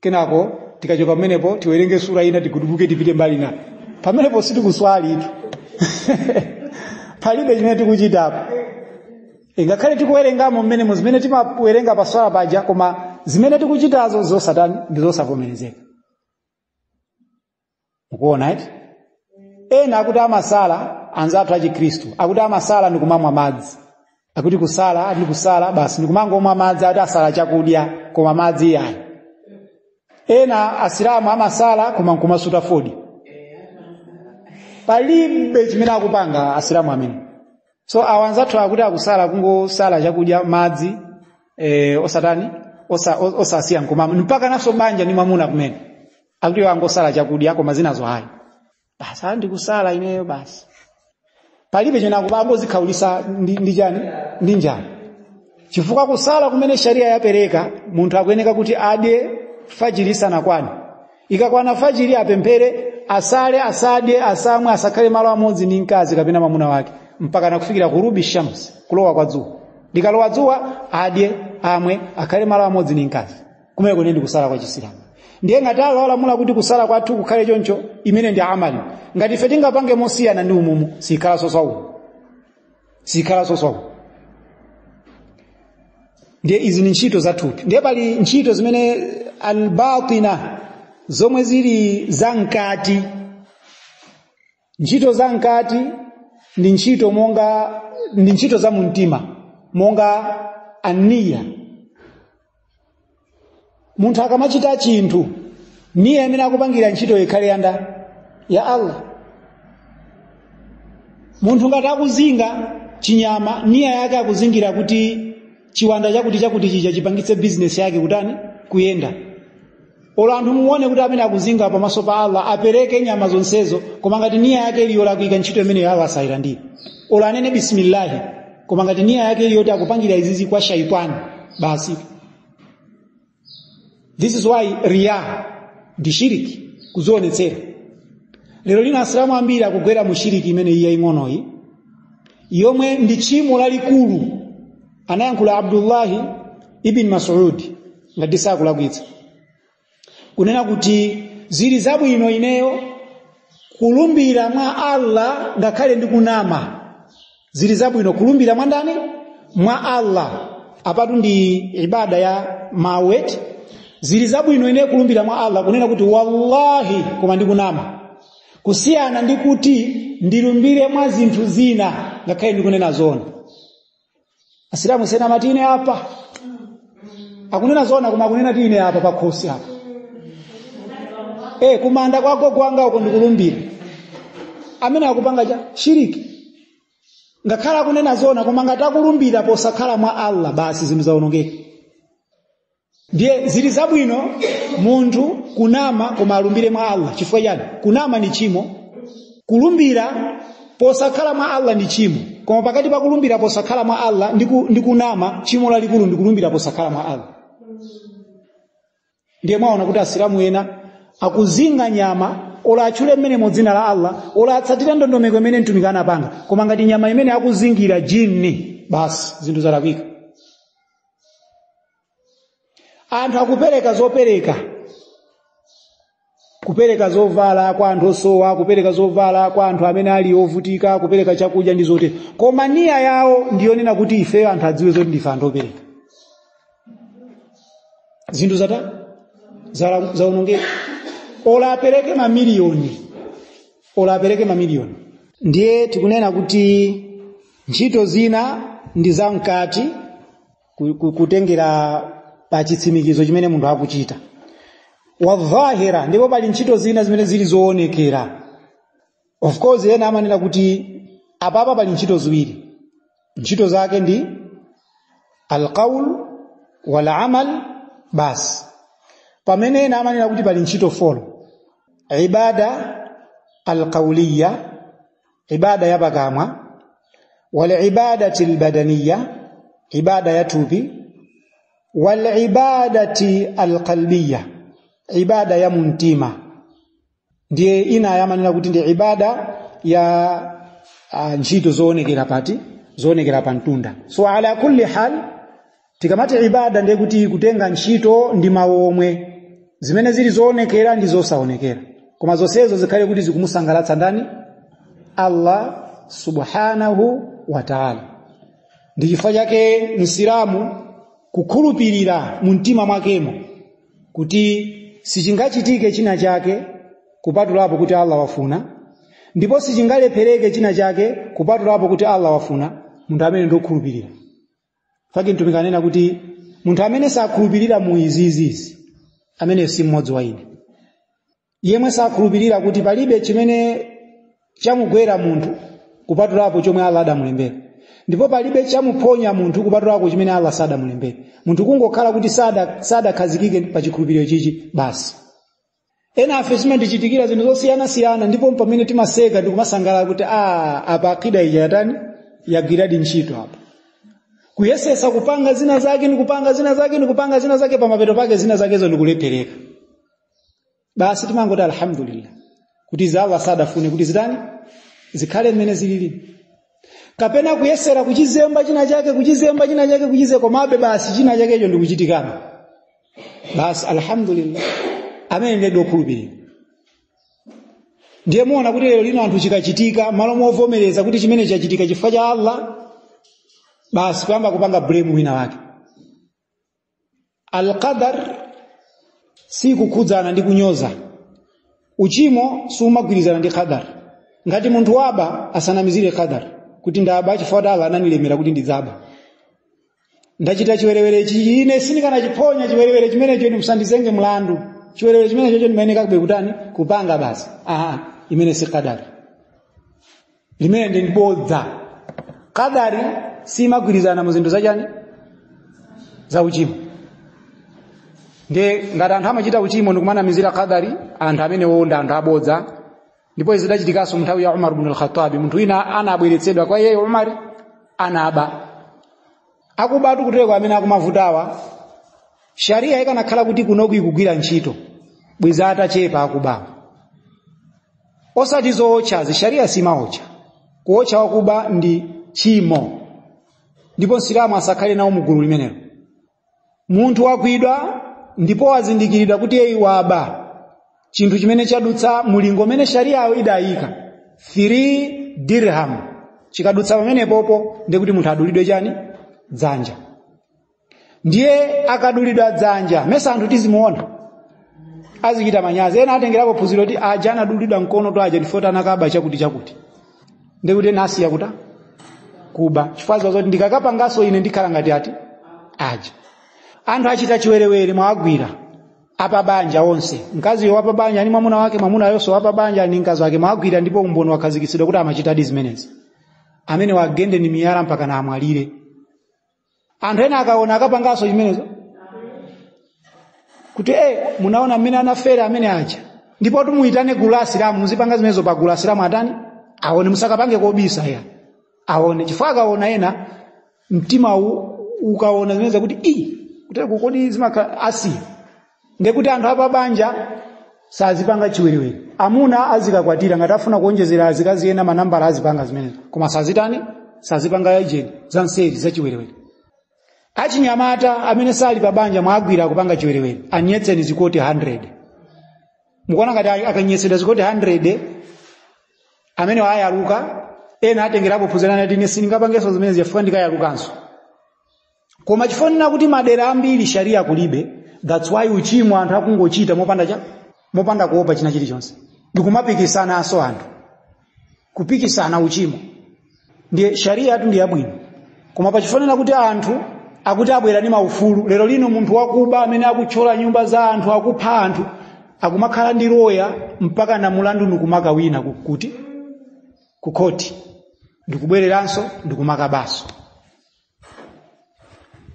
Kenako tikachoka pamenepo tiwerenge sura ina tigudubuke tipite mbali na pamenepo sitikuswali itu. Palibe chimene tikuchitapo. Ngakhale tikuwerengamo mmene zimene timawerenga pa swala paja, koma zimene tikuchitazo zosatani ndi zosavomerezeka. Mukuona eti? Ena akuti amasala, anzathu achikhristu akuti amasala ndi kumamwa madzi, akuti kusala ndi kusala basi ndikumangomwa madzi, akuti asala chakudya koma madzi yayi. Ena asilamu amasala koma nkumasuta fodi. Palibe chimene akupanga asilamu amene. So awa anzathu akuti akusala kungosala chakudya madzi, osatani osasiya nkumamwa mpaka naso banja ni mwamuna kumene akuti iwo angosala chakudya koma zinazo hayi basi andikusala ineyo basi. Palibe chimene akupanga, zikhaulisa ndi chani ndi njala. Chifukwa kusala kumene sharia yapereka munthu akuyeneka kuti adye fajiri isanakwane. Ikakwana fajiri apemphere, asale, asadye, asamwe, asakhale malo amodzi ndi mkazi kapena mwamuna wake mpaka nakufikira ghurubi shams, kulowa kwa dzuwa. Likalowa dzuwa adye, amwe, akhale malo amodzi ndi mkazi. Kumene ndi kusala kwa Chisilamu. Ndiye ngati Allah walamula kuti kusala kwathu kukhale choncho, imene ndi amali. Ngati ife tingapange mosiyana ndi umumu, sikhala sosaumu. Sikhala sosaumu. Ndiye izi ni ntchito za thupi. Ndiye pali ntchito zimene albatina, zomwe zili zamkati. Ntchito zamkati ndi ntchito monga ndi ntchito za mumtima, monga aniya. Munthu akamachita chinthu, niya imene akupangira ntchito ikhale yanda ya Allah. Munthu ngati akuzinga chinyama, niya yake akuzingira kuti chiwanda chakuti chakuti chija chipangitse business yake kutani kuyenda. Olo anthu muone kuti amene akuzinga pamaso pa Allah apereke nyama zonsezo, koma ngati niya yake ili yolakwika, ntchito imeneyo Allah sayilandira. Olo anene bismillahi, koma ngati niya yake ili yoti akupangira izizi kwa shaitani, basi. This is why riya ndi shiriki, kuzionetsera. Lero lino Asilamu ambiri akugwera mu shiriki imene iya ing'onoyi, yomwe ndi tchimo lalikulu. Anayankhula Abdullahi ibn Mas'ud, ngati sakulakwitsa, kunena kuti zili zabwino ineyo kulumbira mwa Allah ngakhale ndi kunama. Zili zabwino kulumbira mwa ndani? Mwa Allah. Apatu ndi ibada ya mawet. Zili zabwino ineyo kulumbira mwa Allah, kunena kuti wallahi, koma ndi kunama, kusiyana ndi kuti ndilumbire mwa zinthu zina ngakhale ndikunena zona. Asilamu sena amati ine apa akunena zona, koma akunena ti ine apa pakhosi apa, kumanda kwa gogo wanga uko ndikulumbira. Amene akupanga cha shiriki, ngakhale akunena zona, koma ngati akulumbira posakhala mwa Allah, basi zinthu zawonongeka. Ndiye zili zabwino munthu kunama koma alumbire mwa Allah. Chifukwa chani? Kunama ni chimo, kulumbira posakhala mwa Allah ndi chimo. Koma pakati pa kulumbira posakhala mwa Allah ndi kunama, chimo lalikulu ndi kulumbira posakhala mwa Allah. Ndiye mwaona kuti Asilamu ena akuzinga nyama, ola atchule mmenemo dzina la Allah, ola atsatire ndondomeko imene mtumiki anapanga, koma ngati nyama imene akuzingira jini, basi zinthu zalakwika. Anthu akupereka zopereka, kupereka zovala kwa anthu osowa, kupereka zovala kwa anthu amene ali ovutika, kupereka chakudya ndi zotero, koma niya yawo ndiyonena kuti ifeyo anthu adziwe zoti ndife anthu opereka. Zinthu zata zaonongeka. Ola apereke mamiliyoni, ola apereke mamiliyoni. Ndiye tikunena kuti ntchito zina ndi zamkati, kutengera pa chitsimikizo chimene munthu akuchita. Wadhahira, ndipo pali ntchito zina zimene zili zoonekera. Of course ena amanena kuti apapa pali ntchito ziwiri, ntchito zake ndi alqaul wal amal basi, pamene ena amanena kuti pali ntchito 4: ibada alqauliya, ibada ya pakamwa, wal ibadati albadaniya, ibada ya thupi, wal ibadati alqalbiya, ibada ya mumtima. Ndiye ina yamanena kuti ndi ibada ya ntchito zoonekera pati, zoonekera pa mtunda. So ala kulli hal, tikamati ibada ndiye kuti kutenga ntchito ndi mawu omwe, zimene zili zoonekera ndi zosaonekera, koma zonsezo zikhale kuti zikumusangalatsa ndani? Allah subhanahu wa ta'ala. Ndi chifukwa chake Msilamu kukhulupirira mu mtima mwakemo kuti sichingachitike china chake kupatulapo kuti Allah wafuna, ndipo sichingalephereke china chake kupatulapo kuti Allah wafuna, munthu amene ndokhulupirira. Faki mtumiki anena kuti munthu amene sakhulupirira mu izizizi, amene si mmodzi wa ine. Yemwe sakhulupirira kuti palibe chimene chamugwera munthu kupatulapo chomwe Allah adamulembera, ndipo palibe chamuphonya munthu kupatulapo chimene Allah sadamulembera, munthu kungokhala kuti sadakhazikike pa chikhulupiriro chichi basi. Ena afe zimandichitikira zinthu zosiyanasiyana, ndipo pamene timaseka ndikumasangalala kuti apa akida ija yatani, yagwiradi ntchito apa. Kuyesesa kupanga zina zake nikupanga zina zake nikupanga zina zake, pamapeto pake zina zakezo ndikulephereka. Basi timangoti alhamdulillah kuti za Allah sadafune kuti zitani, zikhale mmene zilili. Kapena kuyesera kuchizemba china chake, kuchizemba china chake, kuchize, komabe basi china chakecho ndikuchitikana. Basi alhamdulillah, amene ndiye dokhulupirira. Ndiye muona kuti lero lino anthu chikachitika, malo movomereza kuti chimene chachitika chifukwa cha Allah, basi kuyamba kupanga blame wina wake. Al-qadar si kukhudzana ndi kunyoza. Uchimo sumagwirizana ndi qadar. Ngati munthu waba asanamizire qadar kuti ndaba chifukwa Allah ananilemera kuti ndidzaba. Ndachita chiwerewere ichi, ine sindikanachiponya chiwerewere chimenecho, ine musandizenge mlandu. Chiwerewere chimenecho ndimayeneka kube kutani, kupanga basi. Aha, imene si qadari. Limene ndi bodza. Qadari simagwirizana mu zinthu zachani, za uchimo. Ndiye ngati anthu amachita uchimo ndikumanamizira qadari, anthu amenewo ndi anthu abodza. Ndipo izi zidachitikanso nthawi ya Umar ibn al-Khattab. Munthu wina anabweretsedwa kwa iyeyo Umar, anaba. Akubatu kuteko amene akumavutawa. Sharia ikanakhala kuti kunoku ikugwira ntchito, bwiza atachepa akubawa. Osati zootchazi, sharia simaotcha. Kuotcha wakuba ndi chimo, ndipo Msilamu asakhale nawo mugulu limenelo. Munthu wagwidwa ndipo wazindikiridwa kuti iye waba chinthu chimene chadutsa mulingo umene shariayo idayika 3 dirham, chikadutsa pamenepopo ndiye kuti munthu adulidwe chani? Dzanja. Ndiye akadulidwa dzanja, mesa anthu tizimuona azichita manyazi. Ena atengerapo phunziro kuti aja anadulidwa mkono to aja ndifota anakaba chakuti chakuti, ndiye kuti ena asiya kuta kuba chifukwa zoti ndikakapanganso ine ndikhala ngati ati aja. Anthu achita chiwerewere, mwawagwira apabanja onse, mkaziyo wapabanja ni mwamuna wake, mwamuna yonso wapabanja ni mkazi wake, mwawagwira ndipo umboni wakhazikitsidwa kuti amachitadi zimenezi. Amene wagende ni miyala mpaka na amwalire. Anthu ena akaona akapanganso chimenezo kuti munaona mmene anafera amene aja. Ndipo tumuyitane gulu la Asilamu, muzipanga zimenezo pa gulu la Asilamu atani aone, musakapange kobisa ya aone, chifukwa akaona ena mtima ukaona zimenezo kuti i kuti kodi zimakhala asiya. Ndekuti anthu apabanja sazipanga chiwerewere, amuna azikakwatira ngati afuna kuonjezera azikazi ena manambala azipanga zimenezo, koma sazitani, sazipanga ijeni zanseri zachiwerewere. Achinyamata amene sali pabanja mwagwira kupanga chiwerewere, anyetseni zikoti 100. Mukuona ngati akanyetsedwa zikoti 100 amene ayaluka, ena atengerapo phunziro ati ine sindingapangenso zimenezi chifukwa ndikayalukanso. Koma chifonena kuti madera ambiri sharia kulibe, that's why uchimo anthu akungochita mopanda kuopa china chilichonse, ndikumapikisana anthu kupikisana uchimo. Ndiye sharia tu ndi yabwino, koma pachifonena kuti anthu akuti abwera ndi maufulu. Lero lino munthu wakuba amene akuthyola nyumba za anthu, akupha anthu, akumakhala ndi loya mpaka na mulandu ndikumakawina kuti ku khoti, ndikubwereranso ndikumakabaso.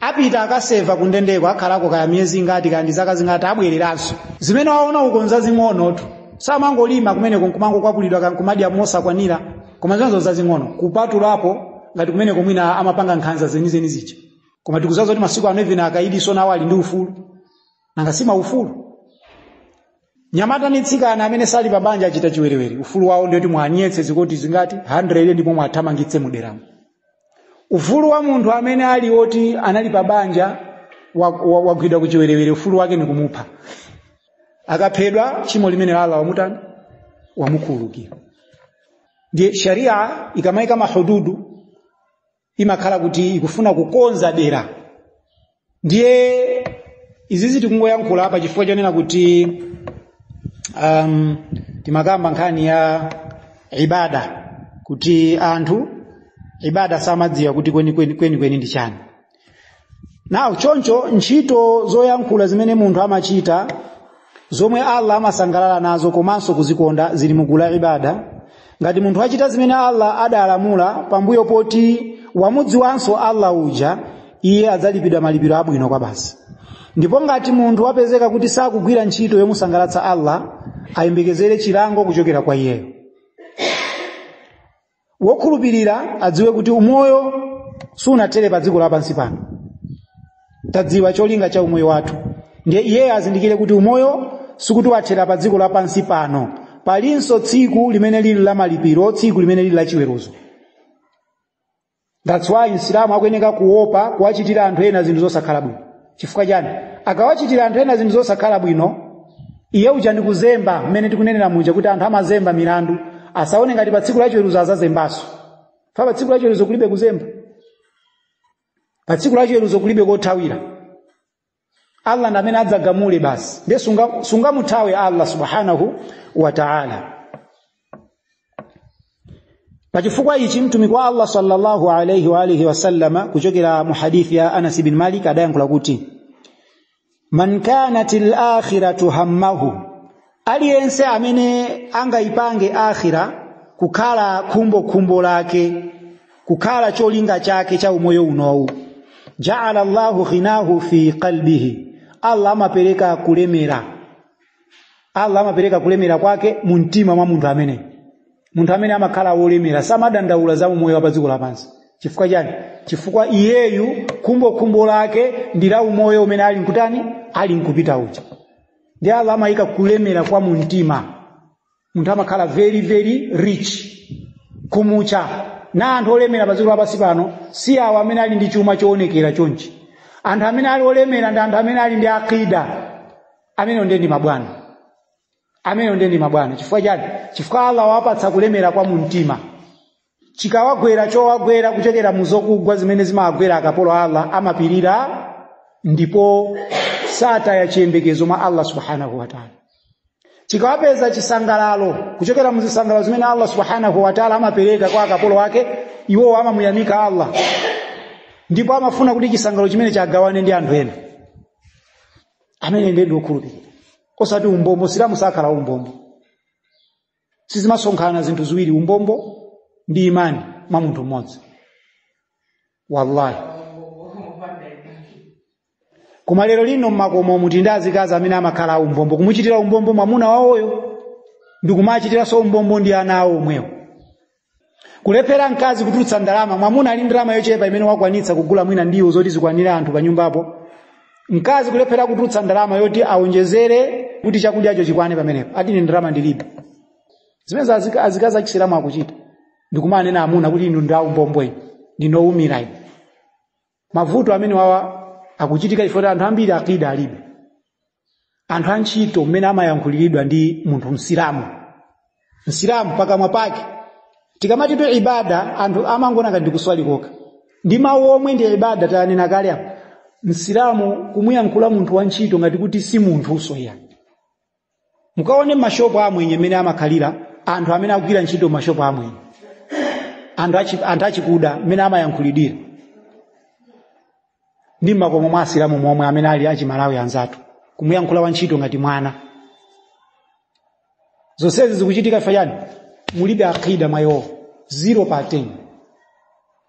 Apita akaseva kundendeko, akhalako kaya miyezi ingati kaya ndi zaka zingati, abwereranso. Zimene waona uko nzazing'onotu, samangolima kumeneko nkumangokwapulidwa kankumadya mosakwanira, koma zimenezo zazing'ono kupatulapo ngati kumeneko mwina amapanga nkhanza zenizeni zija. Koma tikuzaza kuti masiku ano even akaidiso nawo ali ndi ufulu, nanga si maufulu. Nyamata ni tsikana amene sali pabanja achita chiwerewere, ufulu wawo ndiye kuti mwanyetse zikoti zingati 100 ndipo mwathamangitse muderamo. Ufulu wa munthu amene ali woti anali pabanja wagwidwa kuchiwerewere, ufulu wake ni kumupha. Akaphedwa tchimo limene Allah wamutani wamukhululukira. Ndiye sharia ikamayika mahududu imakhala kuti ikufuna kukonza dera. Ndiye izizi tikungoyankhula apa chifukwa chonena kuti timakamba nkhani ya ibada, kuti anthu ibada samadziwa kuti kweni kweni kweni kweni ndi chani. Nawo choncho ntchito zoyankhula zimene munthu amachita zomwe Allah amasangalala nazo komanso kuzikonda zili mugulu la ibada. Ngati munthu achita zimene Allah adalamula pambuyo poti wamudziwanso Allah uja, iye adzalipidwa malipiro abwino kwa basi. Ndipo ngati munthu wapezeka kuti sakugwira ntchito yomusangalatsa Allah, ayembekezere chilango kuchokera kwa iyeyo. Wokhulupirira adziwe kuti umoyo sunathere pa dziko lapansi pano. Tadziwa cholinga cha umoyo wathu, ndiye iyeyo azindikire kuti umoyo sikuti wathera pa dziko lapansi pano. Palinso tsiku limene lili la malipiro, tsiku limene lili la chiweruzo. That's why Msilamu akuyeneka kuopa kuwachitira anthu ena zinthu zosakhala bwino. Chifukwa chani? Akawachitira anthu ena zinthu zosakhala bwino, iye uja ndi kuzemba mmene tikunenera muja kuti anthu amazemba milandu, asaone ngati pa tsiku la chiweruzo azazembaso. Fa pa tsiku la chiweruzo kulibe kuzemba, pa tsiku la chiweruzo kulibe kothawira. Allah ndi amene adzagamule basi, ndiye sungamuthawe Allah subhanahu wa ta'ala. Pachifukwa ichi mtumiki wa Allah sallallahu alayhi wa alihi wasallama kuchokera mu hadithi ya Anas bin Malik adayankhula kuti man kanat al-akhiratu hammahu, aliyense amene angayipange akhira kukhala khumbo lake, kukhala cholinga chake cha umoyo unowu, ja'ala Allahu ghinahu fi qalbihi, Allah amapereka kulemera. Allah amapereka kulemera kwake mu mtima mwa munthu amene. Munthu amene amakhala wolemera samadandaula za umoyo wa pa dziko lapansi. Chifukwa chani? Chifukwa iyeyu khumbokhumbo lake ndi la umoyo umene ali nkutani, ali nkupita uja. Ndi Allah amayika kulemera kwa mu mtima. Munthu amakhala very very rich. Kumucha na anthu olemera pa dziko lapansi pano si awo amene ali ndi chuma choonekera chonchi. Anthu amene ali olemera ndi anthu amene ali ndi akida. Amene ndiye ndi mabwana. Amene ndiye ndi mabwana. Chifukwa chani? Chifukwa Allah wapatsa kulemera kwa mumtima. Chikawagwera chowagwera kuchokera mu zokugwa zimene zimawagwera akapolo Allah amapirira ndipo sataya chiyembekezo mwa Allah subhanahu wa ta'ala. Chikawapeza chisangalalo kuchokera mu zisangalalo zimene Allah subhanahu wa ta'ala amapereka kwa akapolo ake, iwo amamuyamika Allah ndipo amafuna kuti chisangalalo chimene chagawane ndi anthu ena. Amene ndiye okhulupirira, osati umbombo. Silamu sakhala umbombo. Sizimasonkhana zinthu ziwiri, umbombo ndi imani mwa munthu mmodzi. Wallahi, koma lero lino mmakomo muti ndi azikazi amene amakhala umbombo, kumuchitira umbombo mwamuna wawoyo ndi kumachitiranso umbombo ndi ana awo omwewo. Kulephera mkazi kutulutsa ndalama, mwamuna ali ndalama yochepa imene wakwanitsa kugula mwina ndiwo zoti zikwanira anthu pa nyumbapo. Mkazi kulephera kutulutsa ndalama yoti aonjezere kuti chakudyacho chikwane pamenepo, ati ine ndalama ndilibe. Zimene azikazi achisilamu akuchita ndikumanena amuna kuti inu ndi aumbombo inu, ndinowumira inu. Mavuto amene wawa akuchitika chifukwa anthu ambiri akida alibe. Anthu antchito mmene amayankhuliridwa ndi munthu msilamu, msilamu pakamwa pake. Tikamati tu ibada anthu amangona ngati ndikuswali kokha, ndi mawu omwe ndi ibada tanena kale apo. Msilamu kumuyankhula munthu wantchito ngati kuti si munthuso iya. Mukaone mashopo amwenye mmene amakhalira anthu amene akugwira ntchito mashopo amwenye, anthu achikuda mmene amayankhulidira ndi makomo mwa asilamu momwe amene ali achimalawi anzathu, kumuyankhula wantchito ngati mwana. Zonsezi zikuchitika chifukwa chani? Mulibe akida mwa iwo, 0 pa 10.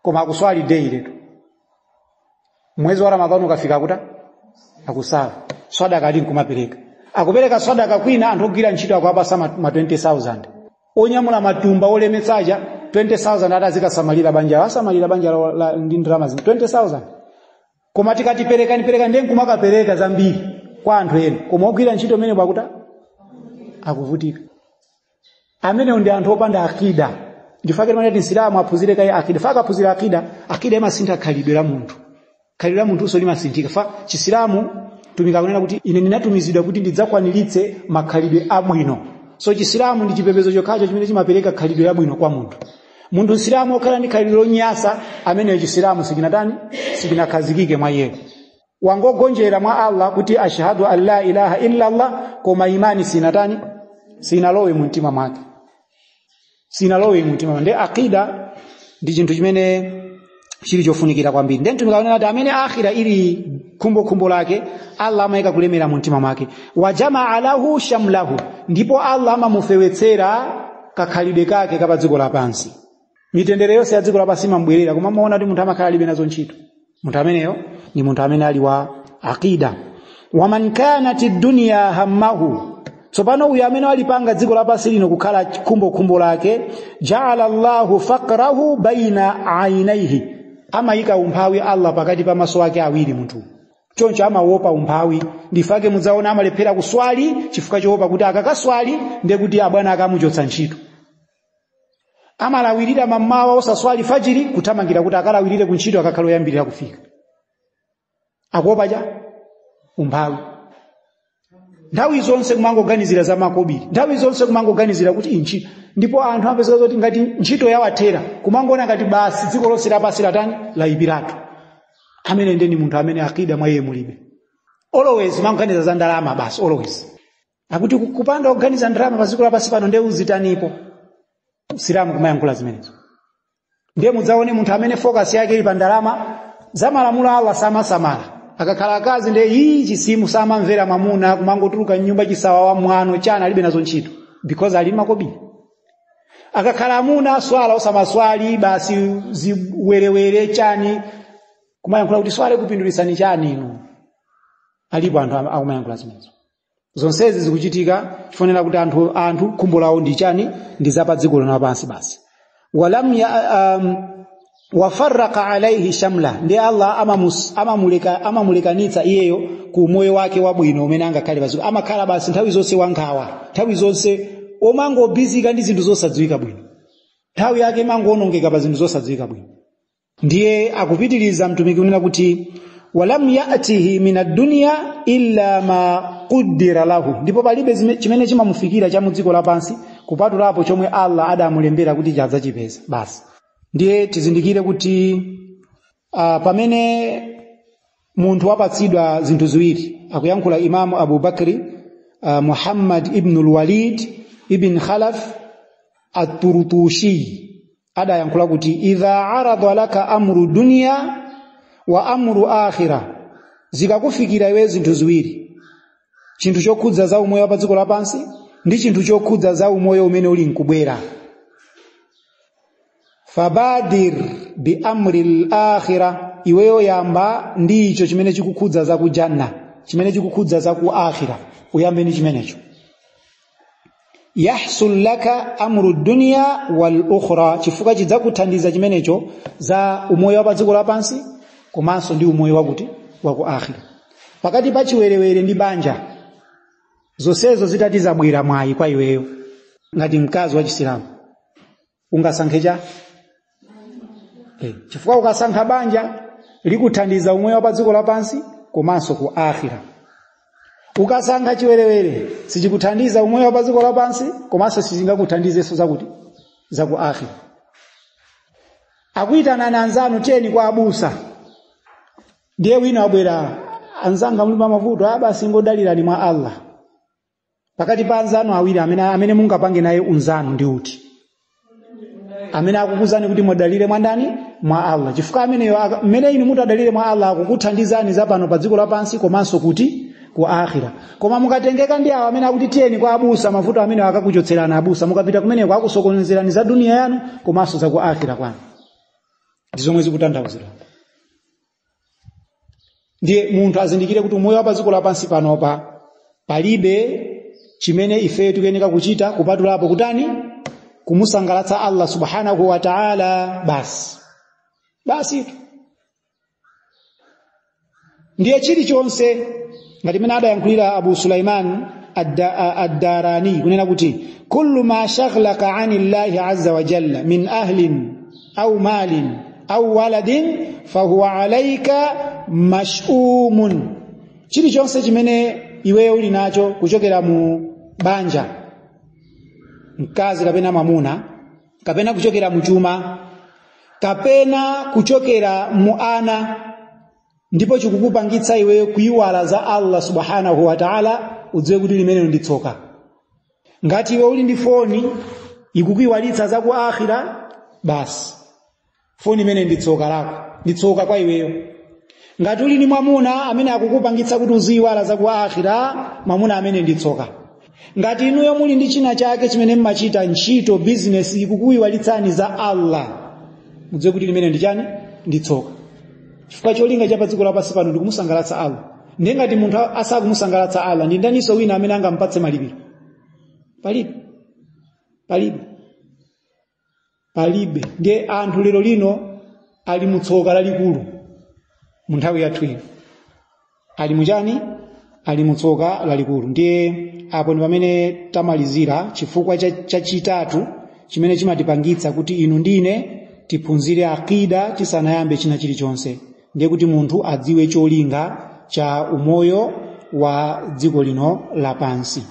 Koma akuswali day letu. Mwezi wa Ramadhani ukafika kuta akusala swadaka ali nkumapereka, akupereka swadaka kwina anthu ogwira ntchito akuwapasa ma 20,000, onyamula matumba olemetsaja 20,000 atazikasamalira banja, asamalira banja ndi ndalama zina 20,000. Koma tikati perekani perekani ndiye nkumakapereka zambiri kwa anthu ena, koma ogwira ntchito amene bwakuta akuvutika. Amenewo ndi anthu opanda akida. Ndifake timati msilamu aphunzire kaye akida. Faka aphunzira akida, akida imasintha khalidwe la munthu. Khalidwe la munthu limasinthika. Fa chisilamu tumika kunena kuti ine ndinatumizidwa kuti ndidzakwaniritse makhalidwe abwino. So chisilamu ndi chipembedzo chokhacho chimene chimapereka khalidwe labwino kwa munthu. Munthu msilamu okhala ndi khalidwe lonyasa, ameneyo chisilamu sikinatani, sikinakhazikike mwa iye. Wangogonjera mwa Allah kuti ashhadu an la ilaha illa Allah, koma imani sinatani, sinalowe mu mtima mwake, sinalowe mu mtima. Ndi akida ndi chinthu chimene chili chofunikira kwambiri. Ndiye mtumiki akunena kuti amene akhira ili khumbokhumbo lake, Allah amayika kulemera mu mtima mwake. Wa jamaa lahu shamlahu, ndipo Allah amamufewetsera kakhalidwe kake kapa dziko lapansi. Mitendere yonse ya dziko lapansi imambwerera, koma maona kuti munthu amakhala alibe nazo ntchito. Munthu ameneyo ni munthu amene ali wa akida. Waman kanat dunya hammahu, tsopano uyu amene walipanga dziko lapansi lino kukhala khumbokhumbo lake, jaala Allahu faqrahu baina ainaihi, amayika umphawi Allah pakati pa maso ake awiri munthu. Choncho amaopa umphawi. Ndifake mudzaona amalephera kuswali chifukwa choopa kuti akakaswali ndiye kuti abwana akamuchotsa ntchito. Amalawirira mammawa osaswali fajiri kuthamangira kuti akalawirire kuntchito akakhala oyambirira kufika. Akuopa cha umphawi. Nthawi zonse kumangoganizira za makobiri, nthawi zonse kumangoganizira kuti ntchito. Ndipo anthu amapezeka zoti ngati ntchito yawathera kumangoona ngati basi dziko lonse lapansi latani layipiratu. Amene ndiye ni munthu amene akida mwa iye mulibe. Always mangoganiza za ndalama basi, always. Akuti kupanda kuganiza ndalama pa dziko lapansi pano ndiye uzitanipo. Silamu kumayankhula zimenezo. Ndiye mudzaone munthu amene focus yake ili pa ndalama za malamulo Allah samasamala. Akakhala akazi ndiye hii chisimu samamvera mwamuna, kumangotuluka nyumba chisawa wa mwano chana alibe nazo ntchito because ali makobiri. Akakhala amuna swala osamaswali basi ziwerewere chani, kumayankhula kuti swale kupindulisani chani inu. Alipo anthu akumayankhula zimenezo. Zonsezi zikuchitika chifonera kuti anthu khumbo lawo ndi chani? Ndi za pa dziko lino lapansi basi. Walam ya, wafarraqa alaihi shamla, ndi Allah amamulekanitsa iyeyo ku moyo wake wabwino umene angakhale paziko. Amakhala basi nthawi zonse wankhawa, nthawi zonse omangobizika ndi zinthu zosadziwika bwino, nthawi yake imangoonongeka pa zinthu zosadziwika bwino. Ndiye akupitiriza mtumiki kunena kuti walam yatihi min ad-dunya illa ma quddira lahu, ndipo palibe chimene chimamufikira cha mudziko lapansi kupatulapo chomwe Allah adamulembera kuti chadzachipeza basi. Ndiye tizindikire kuti pamene munthu wapatsidwa zinthu ziwiri, akuyankhula Imamu Abu Bakri Muhammad ibn al-Walid ibn Khalaf at-Turtushi adayankhula kuti idha arada laka amru dunya wa amru akhira, zikakufikira iwe zinthu ziwiri, chinthu chokhudza za umoyo pa dziko lapansi ndi chinthu chokhudza za umoyo umene uli nkubwera, fabadir bi amri al-akhira, iweyo yamba ndi icho chimene chikukhudza za ku janna, chimene chikukhudza za ku akhira, uyambe ndi chimenecho. Yahsul laka amru dunya wal ukhra, chifukwa chidzakuthandiza chimenecho za umoyo wa pa dziko lapansi komanso ndi umoyo wakuti wa ku akhira. Pakati pa chiwerewere ndi banja, zonsezo zitati zabwera mwayi kwa iweyo ngati mkazi wa Chisilamu, ungasankhe cha? Chifukwa ukasankha banja likuthandiza umoyo wa pa dziko lapansi komanso ku akhira. Ukasankha chiwerewere sichikuthandiza umoyo wa pa dziko lapansi komanso sichingakuthandizenso zakuti za ku akhira. Akuyitanani anzanu, tiyeni kwa abusa, ndiye wina wabwera, anzanga muli pa mavuto, basi ngodalirani mwa Allah. Pakati pa anzanu awiri amene mungapange naye unzanu ndi uti? Amene akukuzani kuti mwadalire mwa ndani? Mwa Allah. Chifukwa ameneyo mmene inu mutadalire mwa Allah akukuthandizani za pano pa dziko lapansi komanso kuti ku akhira. Koma mukatengeka ndi awo amene akuti tiyeni kwa abusa, mavuto amene akakuchotserani abusa, mukapita kumeneko akusokonezerani za dunia yanu komanso za ku akhira kwanu. Ndi zomwe zikutanthauzira. Ndiye munthu azindikire kuti umoyo wa pa dziko lapansi panopa palibe chimene ife tikuyeneka kuchita kupatulapo kutani? Kumusangalatsa Allah subhanahu wa ta'ala basi. Basi. Ndiye chilichonse ngati mene adayankhulira Abu Sulaiman ad-Darani kunena kuti kullu ma shaghlaka 'ani Allahi azza wa jalla min ahlin au malin au waladin fahuwa alayka mash'umun. Chilichonse chimene iweyo uli nacho kuchokera mu banja, mkazi kapena mwamuna, kapena kuchokera mu chuma, kapena kuchokera mu ana, ndipo chikukupangitsa iweyo kuyiwala za Allah subhanahu wa ta'ala, udziwe kuti limenelo ndi tsoka. Ngati iwe uli ndi foni ikukuyiwalitsa za ku akhira, basi foni imene ndi tsoka lako, ndi tsoka kwa iweyo. Ngati uli ndi mwamuna amene akukupangitsa kuti uziyiwala za ku akhira, mwamuna amene ndi tsoka. Ngati inuyo muli ndi china chake chimene mmachita ntchito, business, ikukuyiwalitsani za Allah, mudziwe kuti limene ndi chani? Ndi tsoka. Chifukwa cholinga cha pa dziko lapansi pano ndi kumusangalatsa Allah. Ndiye ngati munthu asakumusangalatsa Allah, ndi ndaninso wina amene angamupatse malipiro? Palibe. Palibe. Palibe. Ndiye anthu lero lino ali mutsoka lalikulu mu nthawi yathu ino. Ali muchani? Ali mutsoka lalikulu. Ndiye apo ndi pamene tamalizira chifukwa chachitatu chimene chimatipangitsa kuti inu ndine tiphunzire akida tisanayambe china chilichonse. Ndiye kuti munthu adziwe cholinga cha umoyo wa dziko lino lapansi.